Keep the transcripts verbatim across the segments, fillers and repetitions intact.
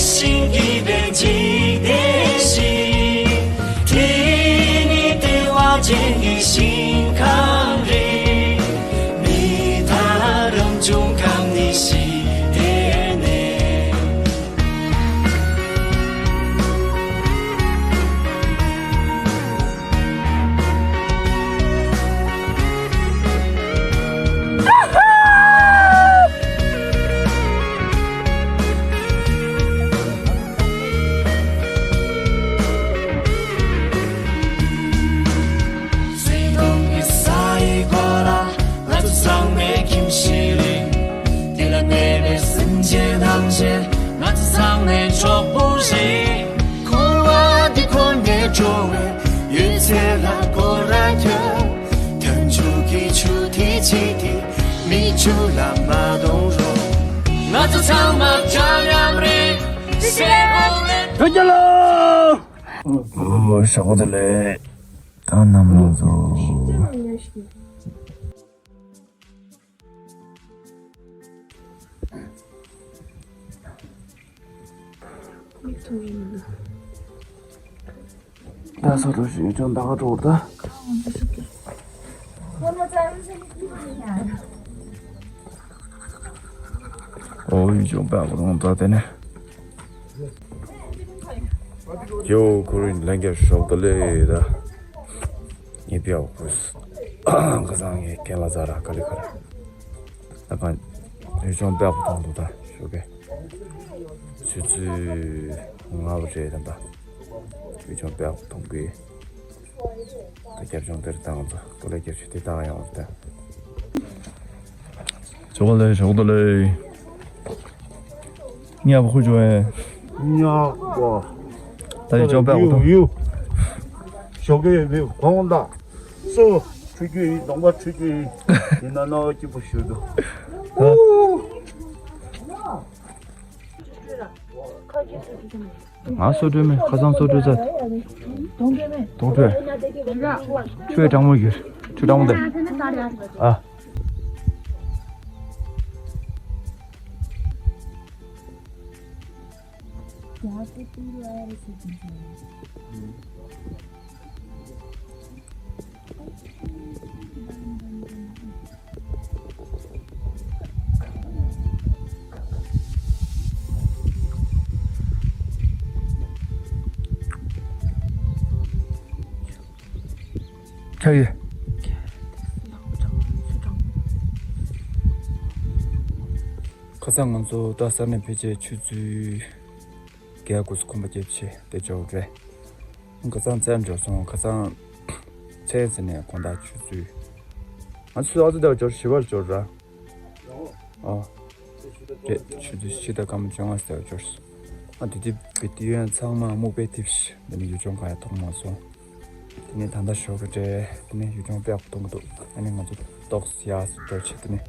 ཞིང་གི་བས་འཇིག་རྟེན་ཞིག་དེ་ནི་བདེ་བ་ཅན་གྱི་ཞིང་ཁམས་རེད། མི་དང་རང་བྱུང་ཁམས་ནི་ཞི་བདེ་གནས། བརྩེ་དུང་གི་ས་ཡི་གོ་ལ། ང་ཚོ་ཚང་མས་ཁྱིམ་གཞིས་རེད། དེ་ལ་གནས་པའི་སེམས་ཅན་ཐམས་ཅད་ང་ཚོ་ཚང་མའི་གྲོགས་པོ་རེད། འཁོར་བ་འདི་འཁོར་ནས་འགྲོ་བའི་ཡུལ་ཚེ་ལ་སྐོར་ར་རྒྱབ། དལ་འབྱོར་གྱི་ཆུ་ཐིགས་གཅིག་དེ་མིག་ཆུ་ལ་མ་གཏོང་རོགས། ང་ཚོ་ཚང་མ་འདྲ་མཉམ་རེད། ཟེར་དགོས་རེད། བོད་རྒྱལ་ལོ། ཨོ་ཞོགས་པ་དེ་ལས་ད་ནམ་ལངས་སོང་། ད་སོ་སོ་ཞིག་ཅང་ད་ག་འགྲོ་ད། ཨོ་ཡུལ་ལྗོངས་དཔའ་བོ་རང་ད་དེ་ནས། ཡོ་ཁོ་རང་ལན་རྒྱབ་ཞོག་ད་ལེ་ད། ངའི་དཔེ་ཡག་པོ་ཁོས། ཁ་སང་ངས་ཁྱེད་ལ་ཟ་ར་ག་ལེ་ག་ར། ད་ག་ཡུལ་ལྗོངས་དཔེ་ཡག་པོ་མཐོང་འདུག་ད་ཞོགས་ཀས། ཆུ་ཚོད་ལྔ་པ་རེད་ད་ད། ཡུལ་ལྗོངས་དཔེ་ཡག་པོ་མཐོང་གི། ད་རྒྱབ་ལྗོངས་འདིར་ད་ང་ཚོ་ཏོ་ལེ་རྒྱབ་ཆུ་དེ་ད་ཡང་འོར་ད། ཞོགས་ལེ་ཞོགས་ལེ། ངས་ཨ་ཁུ་ཅོ་ཨེ། ཉག་པ། ད་ཡི་ཅོ་པའི་འུ་ཐུང་། ཡུ། ཞོགས་ཀས་མི་གོང་ད། སོ། ཁྲུ་གུ་ཡི་གདོང་པ་ཁྲུ་གུ་ཡི། ཡིན་ན་ན་སྐྱིད་པོ་ཞུ་འདུག་ཨུ། ང་སོ་བྲོས་མེད་ཁ་སང་སོ་བྲོས་ཚར། དོང་བྲོས། ཁྱོད་གྲང་མོ་ཡོད། ཁྱོད་གྲང་མོ་དེ། ཨ། ཁྱག་ཡོད། ཁ་སང་ང་ཚོ་ད་ས་གནས་ཕལ་ཆེར་ཆུ་ཚོད་བརྒྱད་དགུ་ཙམ་ཁོམ་པ་རྒྱབ་བྱས་དེ་འབྱོར་རེད། ཁ་སང་མཚན་འབྱོར་སོང་། ཁ་སང་མཚན་ཟེར་ནས་དགོང་དག་ཆུ་ཚོད། ང་ཚོ་ཨ་ཚོ་ད་འབྱོར་བཞི་པར་འབྱོར་ར། ཨ། རེད། ཆུ་ཚོད་བཞི་དང་སྐར་མ་བཅོ་ལྔ་ཙམ་འབྱོར་སོང་། ཨ་དེ་དུས་བི་ཌི་ཡོ་ཚང་མ་སྨུག་པའི་དེབ་ཞིག་འདི་ནི་ཡུལ་ལྗོངས་གང་ཡང་མཐོང་མ་སོང་། དེ་ནས་ད་ལྟ་ཞོགས་ཀྱི་འདྲ། དེ་ནས་ཡུལ་ལྗོངས་དཔེ་ཡག་པོ་མཐོང་གི་འདུག་ཨ་ནི་ང་ཚོ་ཏོག་ཙམ་ཡར་སོང་འགྲོ་བྱས། དེ་ནས་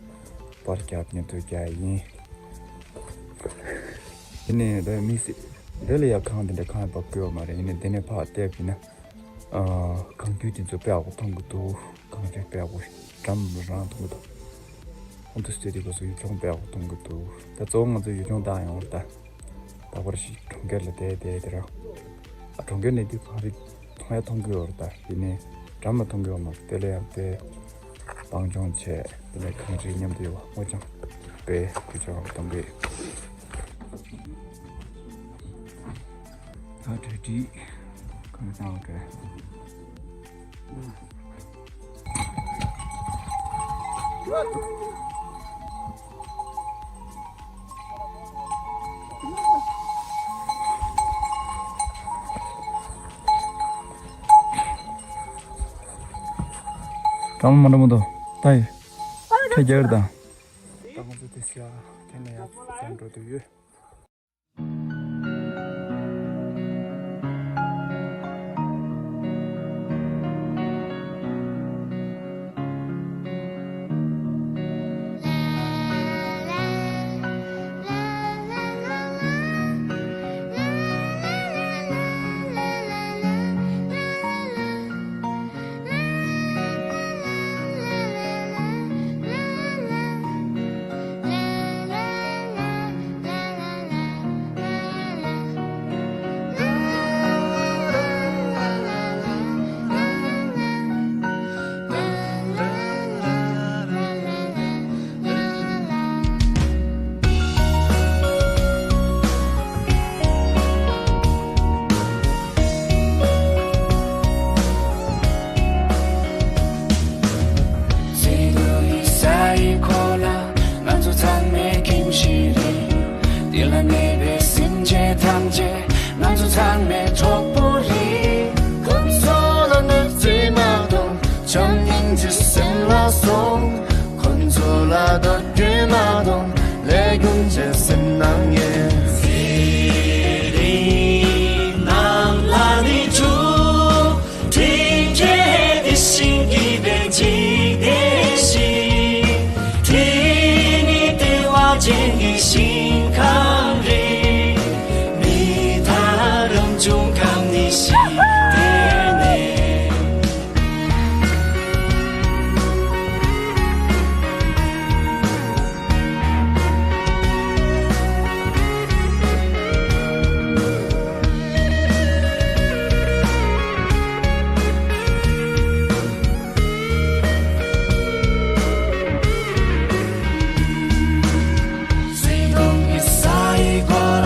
པར་རྒྱག་ནས་དུ་རྒྱག་ཡིན། དེ་ནས་ད་མི་སི་འདི་ལ་ཡ་ཁང་འདི་འདྲ་ཁང་ཡ་བབས་ཀྱི་ཡོད་མ་རེད། ཡིན་ནའི་འདི་ནས་ཕར་བལྟས་པ་ཡིན་ན། ཨ། གངས་རྒྱུད་དེ་ཚོ་དཔེ་ཡག་པོ་མཐོང་གི་འདུག་གངས་རི་དཔེ་ཡག་པོ་འགྲམ་རང་མཐོང་གི་འདུག་ཁོང་དུ་སྟེ་དེ་ག་ཚོ་ཡུལ་ལྗོངས་དཔེ་ཡག་པོ་མཐོང་གི་འདུག་ད་གཙོ་བོ་ང་ཚོ་ཡུལ་ལྗོངས་བཏང་ཡོང་བར་ད། ད་བར་ཞིག་གྲོང་ཁྱེར་ལ་བསྡད་བསྡད་དེ་ར། ཨ། གྲོང་ཁྱེར་ནས་དུས་གངས་རི་མཐོང་ཡ་མཐོང་གི་ཡོད་རེད། ད་ཡིན་ནའི་འགྲམ་ལ་མཐོང་གི་ཡོད་མ་རེད། དེ་ལ་ཡང་དེ་སྤང་ལྗོངས་བྱས། དེ་ནས་གངས་རི་མཉམ་དུ་ཡོད་པ་སྔོ་ལྗང་དཔེ་ཁུ་ལྗང་མཐོང་གི། ད་གྲ་སྒྲིག་གང་བཏང་བ་རེད། གྲང་མོ་མ་འགྲོ་མ་འདུག་ད་ཡི་ཁ་རྒྱག་རེད་ད། ད་ང་ཚོ་དེ་སི་ཡ་ཁྱེད་ལ་ཡག་ཙམ་འགྲོ་འདོད་ཡོད། ང་ཚོ་ཚང་མའི་གྲོགས་པོ་རེད། ཁོ་ཚོ་ལ་གནོད་འཚེ་མ་གཏོང་། བྱམས་སྙིང་རྗེ་སེམས་ལ་སོང་། ཁོ་ཚོ་ལ་འདོད་རྒྱུ་མ་གཏོང་། ལས་རྒྱུ་འབྲས་སེམས་ནང་ཡོད། དེ་རིང་ནང་ལ་ནི་འགྲོ། དེང་ཁྱེད་དེ་བཞིན་གྱི་བན་ཅིག་དེ་བཞིན། དེ་ནི་བདེ་བ་ཅན་གྱི་ཞིང་ཁམས་རེད། མི་དང་རང་བྱུང་ཁམས་ནི་ཞིག་དེ་ནས། བརྩེ་དུང་གི་ས་ཡི་སྒོ་ལ་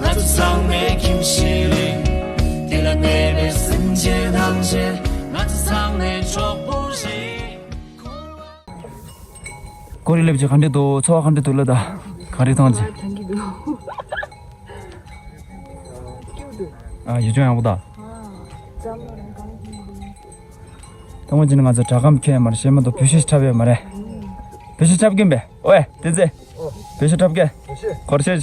ང་ཚོ་ཚང་མས་ཁྱིམ་གཞིས་རེད། དེ་ལ་གནས་པའི་སེམས་ཅན་ཐམས་ཅད་ང་ཚོ་ཚང་མའི་གྲོགས་པོ་རེད། ཀོ་རི་ལེབ་ཅིག་ག་འདྲ་འདུག་ཚོར་བ་ག་འདྲ་འདུག་ལབ་ད། ག་རེ་མཐོང་ཅིག་ཨ་ཡུལ་ལྗོངས་ཡག་པོ་ད། ད་ངོ་ཅི་ནི་ང་ཚོ་དྲ་སྒམ་ཁྱོན་མར་ཤེས་མ་གཏོགས་བོད་གཞས་འཁྲབ་ཡོད་མ་རེད། བོད་གཞས་འཁྲབ་གིན་པས། ཨོའེ་བསྟན་འཛིན། བོད་གཞས་འཁྲབ་གི་སྐོར་ཤེས།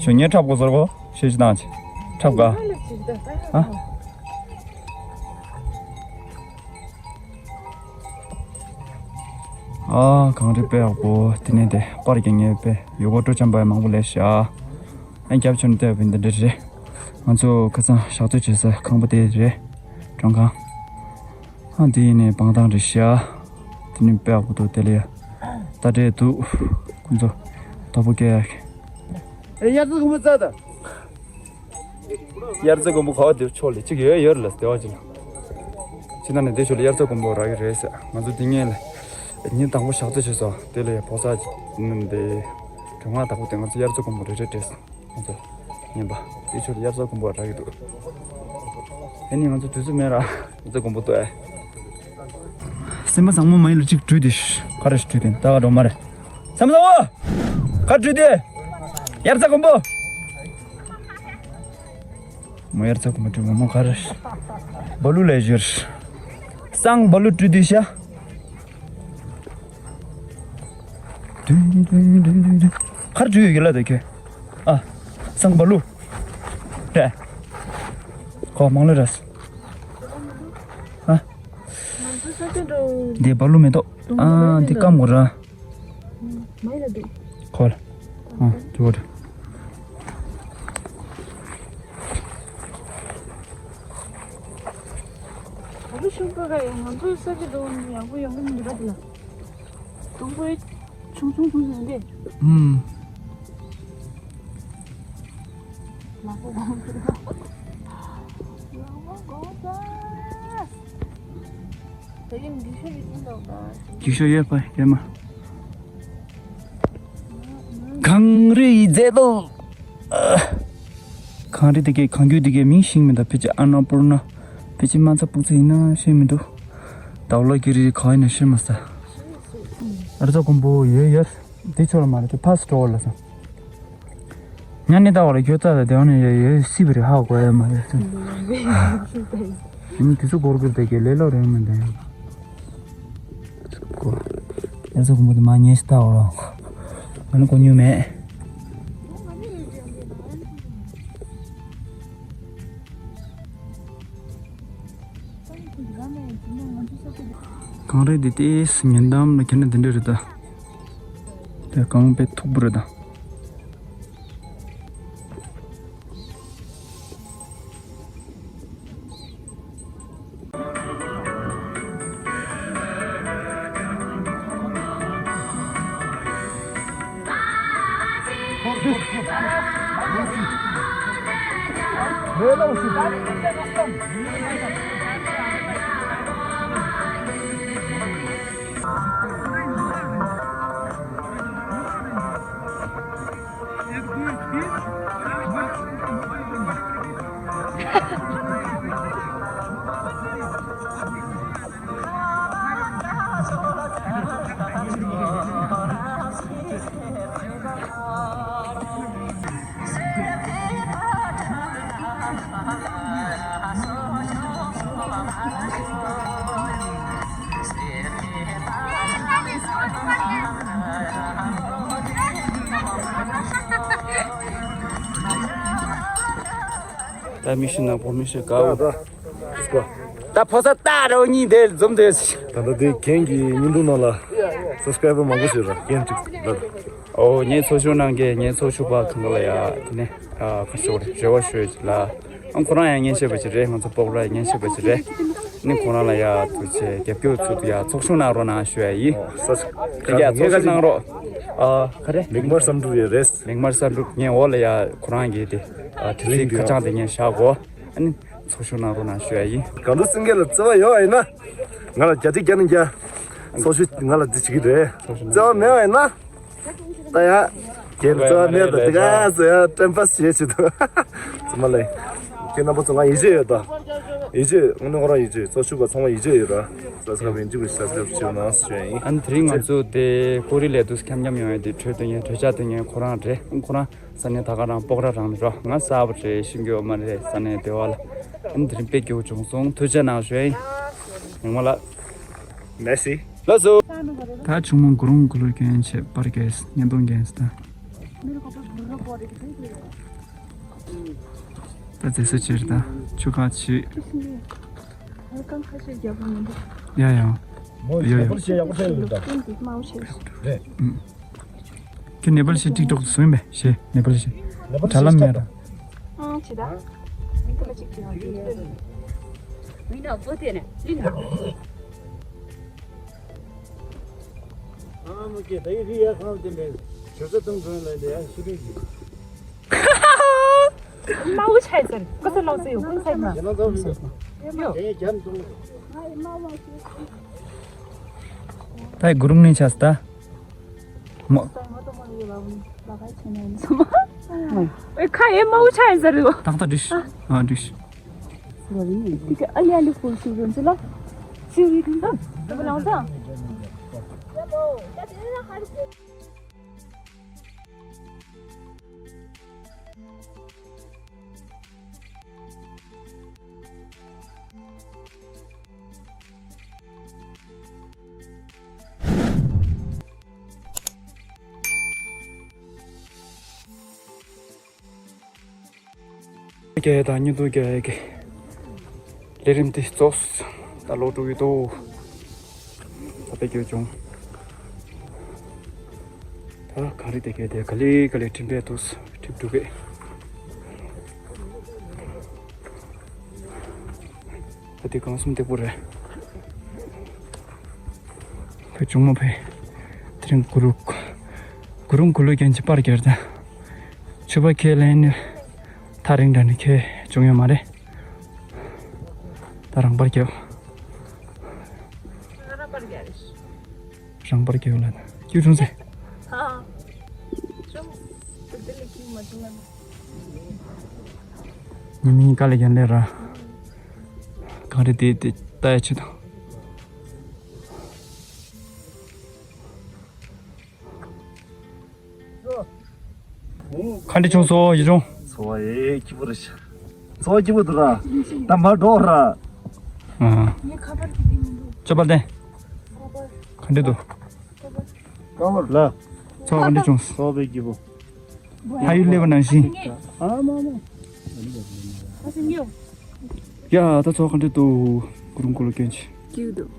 ཞུ་ངས་འཁྲབ་དགོས་ཟེར་གོ་ཤེས་ཅི་དང་ཅི་འཁྲབ་ག་ཨ། ཨ་གངས་རི་དཔེ་ཡག་པོ། དེ་ནས་དེ་པར་རྒྱག་མཁན་དཔེ་ཡོད་གོ་སྤྲོ་འཆམ་པ་མང་པོ་སླེབས་ཤག་ཨ་རྒྱབ་ཕྱོགས་ནས་བལྟས་པ་འདི་འདྲ་རེད། ང་ཚོ་ཁ་སང་ཞག་སྡོད་བྱེད་ས་ཁང་པ་དེ་རེད། མགྲོན་ཁང་། ཨ་འདི་ཡིན་ནས་བང་ཐང་རེད་ཤག་དེ་ནས་དཔེ་ཡག་པོ་འདུག་དེ་ལ་ཡ། རྟ་དྲེལ་འདུག་ཁོ་ཚོ་དོ་པོ་སྐྱེལ་ཡག་ཨེ་དབྱར་རྩྭ་དགུན་འབུ་རྩྭ་དང་། དབྱར་རྩྭ་དགུན་འབུ་ག་བ་འདིར་ཕྱོགས་ལ་གཅིག་ཡོད་ཡོད་རེད་ལ་སྡེ་བ་གཅིག་ལ། ཕྱི་ནང་ནས་འདི་ཕྱོགས་ལ་དབྱར་རྩྭ་དགུན་འབུ་རག་གི་རེད་ཟེར། ང་ཚོ་འདི་ངེད་ལ་ཉིན་དང་པོ་ཞག་སྡོད་བྱས་སོང་། དེ་ལ་ཡ་ཕོ་གསར་གྱི་འདི་གྲོད་ཁོག་དྭགས་པོ་དེ་ང་ཚོ་དབྱར་རྩྭ་དགུན་འབུ་རེ་རེ་སྤྲད་སོང་། ང་ཚོ་ཉིན་པ་དེ་ཕྱོགས་ལ་དབྱར་རྩྭ་དགུན་འབུ་རག་གི་འདུག་ཨེ་ནི་ང་ཚོ་དུས་ཚོད་མེད་ར། དབྱར་རྩྭ་དགུན་འབུ་ལྟོས་ཨེ། སེམས་པ་བཟང་མོ་མ་ཡིན་ལ་གཅིག་བྲུས་ཏེ་ཤ་ག་རེ་ཞིག་བྲུས་ཏེ་ད་ག་འགྲོ་མ་རེད། སེམས་པ་བཟང་མོ། ག་བྲུས་ཏེ། དབྱར་རྩྭ་དགུན་འབུ། མོ་དབྱར་རྩྭ་དགུན་འབུ་བྲུས་མོ་མོ་ག་རེ། སྦ་ལུ་ལས་བཞུར། སང་སྦ་ལུ་བྲུས་ཏེ་ཤ། དུན་དུན་དུན་དུན་དུན། ག་རེ་བྲུས་ཡོད་ཀྱི་ལ་དེ་ཁྱོད། ཨ། སང་སྦ་ལུ། རེད། ཁོ་མང་ལོས་ར། ཨ། ང་ཚོ་ས་ཆ་འགྲོ། འདི་སྦ་ལུ་མེ་ཏོག་ཨ་འདི་སྐམ་གོ་ར། མ་ཡིན་ལ་འདུག་ཁོ་ལ། ཨ་འདི་བོ་རེད། ཨ་ལུ་ཤུག་པ་ག་ཡང་ང་ཚོ་ས་ཆ་འགྲོ་ཡག་པོ་ཡོང་གི་མི་འདུག་ག་དེ་ལ། སྡོང་པོ་ཆུང་ཆུང་ཆུང་ཆུང་རེད། ཨུམ། ལག་པ་གོང་ཁེ་ལག་པ་གོང་ཁེ། ད་ཡིན་འདི་ཤོ་ཡིན་འདུག་ད། འདི་ཤོ་ཡོད་པ་ཡོད་མ། གངས་རིའི་མཛེས་སྡུག་གངས་རི་དེ་གའི་གངས་རྒྱུད་དེ་གའི་མིང་ཤེས་མི་འདུག་ཕལ་ཆེར་ཨ་ན་པུར་ན། ཕལ་ཆེར་དམའ་ཚ་སྤུ་ཚ་ཡིན་ན་ཤེས་མི་འདུག་ཟླ་བ་ལོ་ཀི་རི་ག་ཡིན་ན་ཤེས་མ་ས། ཨ་རྩྭ་དགུན་འབུ་ཡོད་ཡོད། འདི་ཕྱོགས་ལ་མ་རེད་དེ་ཕ་སི་ཊོར་ལ་སོང་། ཉ་ནི་ད་བ་ལ་ཁྱོད་རྩྭ་ལ་དེ་བ་ནས་ཡོད་ཡོད་སྲིད་པ་རེད་ཧ་གོ་ཡ་མ་རེད་ཚོད། ཨ་ནི་དུས་ཚོད་འགོར་གི་རེད་དེ་གའི་ལས་སླ་རེད་མི་འདུག་ཨ་རྩྭ་དགུན་འབུ་དེ་མ་ཉལ་སི་ད་བ་ལ་ང་ནི་གོ་མྱོང་མེད། གངས་རི་འདི་ཏིས་ཉེ་འགྲམ་ལ་ཁྱེར་ན་འདི་འདྲ་རེད་ད། དེ་གངས་དཔེ་མཐུག་པོ་རེད་ད། ད་མི་ཤི་ན་བོ་མི་ཤི་ཀའོ། ད་ད་ལེ་ཊི་སི་གོ། ད་ཕོ་ས་ཏ་རོ་གཉིས་དེ་འཛོམས་དེ། ད་ལྟ་དེ་རྒན་གྱི་བརྙན་ཐུང་ནང་ལ་སབ་སི་ཀ་རའི་བར་མང་པོ་ཞིག་ར་རྒན་གཅིག་ད། ཨོ་ངའི་ཚོགས་ཞུགས་གནང་མཁན་ངའི་ཚོགས་ཞུགས་པ་གང་ག་ལ་ཡ་དེ་ནས་ཨ་ཁ་ཤོར་རེ་བ་ཞུ་ཡ་ཅིག་ལ། ཨང་ཁོ་རང་ཡང་ཉན་ཤེས་པ་ཅིག་རེད། ང་ཚོ་སྤོག་ར་ཉན་ཤེས་པ་ཅིག་རེད། ནི་ཁོ་རང་ལ་ཡ་ཐུགས་རྗེ་རྒྱབ་སྐྱོར་ཚུལ་དུ་ཡ་ཚོགས་ཞུགས་གནང་རོགས་གནང་ཞུ་ཡ་ཡིན། ས་དེ་ཡ་ཚོགས་ཞུགས་གནང་རོགས། ཨ་ག་རེ། མིག་དམར་བསམ་འགྲུབ་ཡོད་རེད། མིག་དམར་བསམ་འགྲུབ་ངའི་འོག་ལ་ཡ་ཁོ་རང་གི་དེ་ཨ་དེ་ཚིག་ཁ་བྱང་དེ་ངས་བཞག་གོ། ཨ་ནི་ཚོགས་ཞུགས་གནང་རོགས་གནང་ཞུ་ཡ་ཡིན། གང་འདུག་སེང་གེ་ལ་བརྩེ་བ་ཡོད་ཨེ་ན། ང་ལ་བརྒྱ་ཆ་བརྒྱ་ནས་བརྒྱ། ཚོགས་ཞུགས་ང་ལ་འདི་བྱེད་ཀྱི་རེད། བརྩེ་བ་མེད་ཨེ་ན། ད་ཡ། རྒན་ལ་བརྩེ་བ་མེད་ད་དེ་ག་ཟེ་ཡ་ཊེམ་པ་སི་བྱེད་ཆེད་དུ། ཚང་མ་ལ། ཁྱེད་རྣམ་པ་ཚོ་ང་ཡིད་ཆེས་ཡོད་ད། ཡིད་ཆེས་དངོས་གནས་ཁོ་རང་ཡིད་ཆེས་ཚོགས་ཞུགས་པ་ཚང་མ་ཡིད་ཆེས་ཡོད་ར། ས་ས་བེན་ཅི་བི་ས་ས་བྱེད་ན་ཞུ་ཡ་ཡིན། ཨ་ནི་དེ་རིང་ང་ཚོ་དེ་ཀོ་རི་ལས་དུས་འཁྱམ་འཁྱམ་ཡོང་ཡ་དེ་གྲོས་དེ་ངས་གྲོས་འཆར་དེ་ངས་ཁོ་རང་རེད། ཁོ་རང་ས་གནས་ད་ག་རང་སྤོག་ར་རང་རོ། ང་གསར་པ་རེད། ཤེས་ཀྱི་ཡོད་མ་རེད་ས་གནས་དེ་བ་ལ། ཨ་ནི་དེ་རིང་དཔེ་སྐྱིད་པོ་བྱུང་སོང་། ཐུགས་རྗེ་གནང་ཞུ་ཡ་ཡིན། ཉི་མ་ལགས། མེ་སི། ལགས་སོ། ད་ཆུང་མ་གུ་རུང་གུ་ལུ་སྐྱོན་ཆེད་པར་གས་བརྙན་ཐུང་རྒྱན་ད། ད་རྫས་ས་ཕྱིར་ད་ཆུ་ཁ་ཕྱི། ཡ་ཡ། ཡ་ཡ། ཁྱེད་ནེ་པལ་ཤི་ཊིག་ཊོག་བཟོས་པས་ཤེས། ནེ་པལ་ཤི་ནེ་པལ་ཤི་དྲ་ལམ་མེད་ར། ཨང་ཆི་ད། མི་ན་པོ་ཏེ་ནེ་ལི་ན། ཨ་མོ་ཀེ་ད་ཡི་རི་ཡ་ཁང་དེ་ནས་ཞོ་ས་ཏང་ཙོན་ལ་འདི་ཡ་ཤི་རི་གི། མ་འུ་ཆ་ཡི་ཟེར་ཀ་ས་ལོག་ཟེར་ཡོད་ཀུན་ཚ་ཡི་མ། ཡ་ན་ཙང་མི་འདུག་དེ་རྒྱ་མི་འདུག་ད་ཡི་གུ་རུང་ནས་ཆ་ས་ད། མོ། ཨེ་ཁ་ཡེ་མ་འུ་ཆ་ཡི་ཟེར་ཡོད། ཏག་ཏག་འགྲིག་ཨ་འགྲིག་དེ་ག་ཨ་ལི་ཨ་ལི་ཧུར་ཤུ་རུན་ཅི་ལ། ཤི་རི་དུན་ད། དེ་བ་ལང་ད། རྒྱལ་དང་མྱུར་དུ་རྒྱལ་གྱི་ལས་རིམ་འདི་རྫོགས། ད་ལོག་འགྲོ་གི་འདུག་ད་དཔེ་སྐྱོ་བྱུང་། ད་གངས་རི་དེ་གས་དེ་ག་ལེ་ག་ལེ་འགྲིམ་པས་འདུག་འགྲིམ་འགྲོ་གི། ད་དེ་གང་གསུམ་སྟེགས་པོ་རེད། ཕེ་ཆུང་མ་ཕེ། དེ་རིང་གུ་རུ། གུ་རུང་གུ་ལུ་རྒྱན་གྱི་པར་གྱར་ད། ཆུ་བ་ཁས་ལེན་ནི། ཐག་རིང་འདྲ་ནི་ཁས་བྱུང་ཡོད་མ་རེད། ད་རང་པར་རྒྱབ། རང་པར་རྒྱབ་ལ་ད་ཁྱོད་བྱུང་ཟེ། ཉི་མིན་དཀའ་ལས་ཀྱང་ལས་ར། གངས་རི་དེ་དེ་ལྟ་ཡ་ཆུ་དང་། ཁ་འདྲི་ཆུང་སོ་ཡི་ཆུང་། ཚོ་བ་ཡེ་སྐྱིད་པོ་རེད་ཤག་ཚོ་བ་སྐྱིད་པོ་འདུག་ར། ད་མར་འགྲོ་ར། ཨ། ཅོ་པ་ལྡན། ཁ་འདྲི་འདུག་ཀ་བར་ལ། ཚོ་བ་ཁ་འདྲི་ཆུང་། ཚོ་བའི་སྐྱིད་པོ། ཕ་ཡུལ་སླེབས་པ་ནང་བཞིན། ཨ་མ་མ། ཡ་ད་ཚོ་ག་འདྲ་འདུག་གུ་རུང་གུ་ལུ་སྐྱོན་ཆེ། སྐྱིད་འདུག་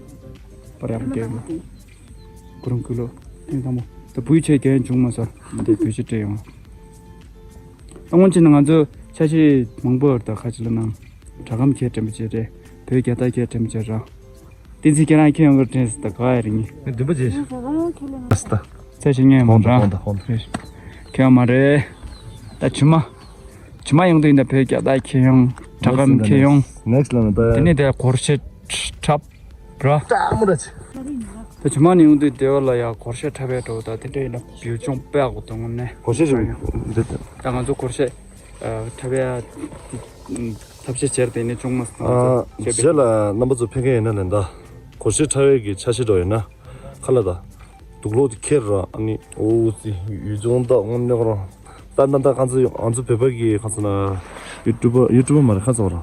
པར་ཡག་པོ་སྐྱོན། གུ་རུང་གུ་ལུ་ཐེངས་དང་པོ་ད་བུའི་ཆེད་སྐྱོན་བྱུང་མ་སོང་འདི་བོད་ཆེ་སྤྲད་ཡོང་། ཨ་སྔོན་ཆད་ནས་ང་ཚོ་ཆ་ཤས་མང་པོ་ཡོད་ད་ཁ་ཆེ་ལ་ནང་དྲ་སྒམ་ཁྱེད་དྲན་པ་བྱེད་རེད། བོད་རྒྱལ་དར་ཁྱེད་དྲན་པ་བྱེད་རང་། བསྟན་འཛིན་ཁྱེད་རང་ཁྱེད་ཡོང་གི་དྲན་སྲིད་ད་ག་ཡ་རིང་ངི། ངས་འདུན་པ་བྱེད། ཨ་སྟ། ཚེ་ཞིག་ཉན་མོ་ཧོན་ད་རང་ཧོན་ད་ཧོན་ད། ཁྱེད་ཡོང་མ་རེད། ད་ཇུ་མ། ཇུ་མ་ཡོང་དུས་ཡིན་ད་བོད་རྒྱལ་དར་ཁྱེད་ཡོང་དྲ་སྒམ་ཁྱེད་ཡོང་། ནེགསི་ལ་ནི་ད། དེ་ནས་དེ་སྒོར་གཞས་འཁྲབ་ར། ད་ཇུ་མ་ནས་ཡོང་དུས་དེ་བ་ལ་ཡ་སྒོར་གཞས་འཁྲབ་པའི་འགྲོ་ད་དེ་འདྲ་ཡིན་ན་བེའུ་ཆུང་དཔེ་ཡག་པོ་འདུག་ངོ་ནས། སྒོར་གཞས་ཞིག་འདི་ད། ད་ང་ཚོ་སྒོར་གཞས་འཁྲབ་ཡ། ཐབས་ཤེས་བྱས་ཏེ་ནི་ཅུང་མ་སྣང་ཨ། ཚེ་རྗེས་ལ་རྣམ་པ་ཚོ་ཕན་མཁན་ཡིན་ན་ལན་ད། གོ་ཤེས་ཁྲ་བའི་གི་ཆ་ཤས་འགྲོ་ཡིན་ན། ཁ་ལ་ད། དུག་ལོག་དེ་ཁྱེར་ར་ཨ་ནི་ཨོ་ཙི་ཡུལ་ལྗོངས་ད་འོང་ནི་ཁོ་རང་། ད་ད་ད་ཁ་ཚ་ང་ཚོ་བོད་པ་གི་ཁ་ཚ་ན། ཡུ་ཊུབ་པ་ཡུ་ཊུབ་པ་མ་རེད་ཁ་ཚ་བ་ར།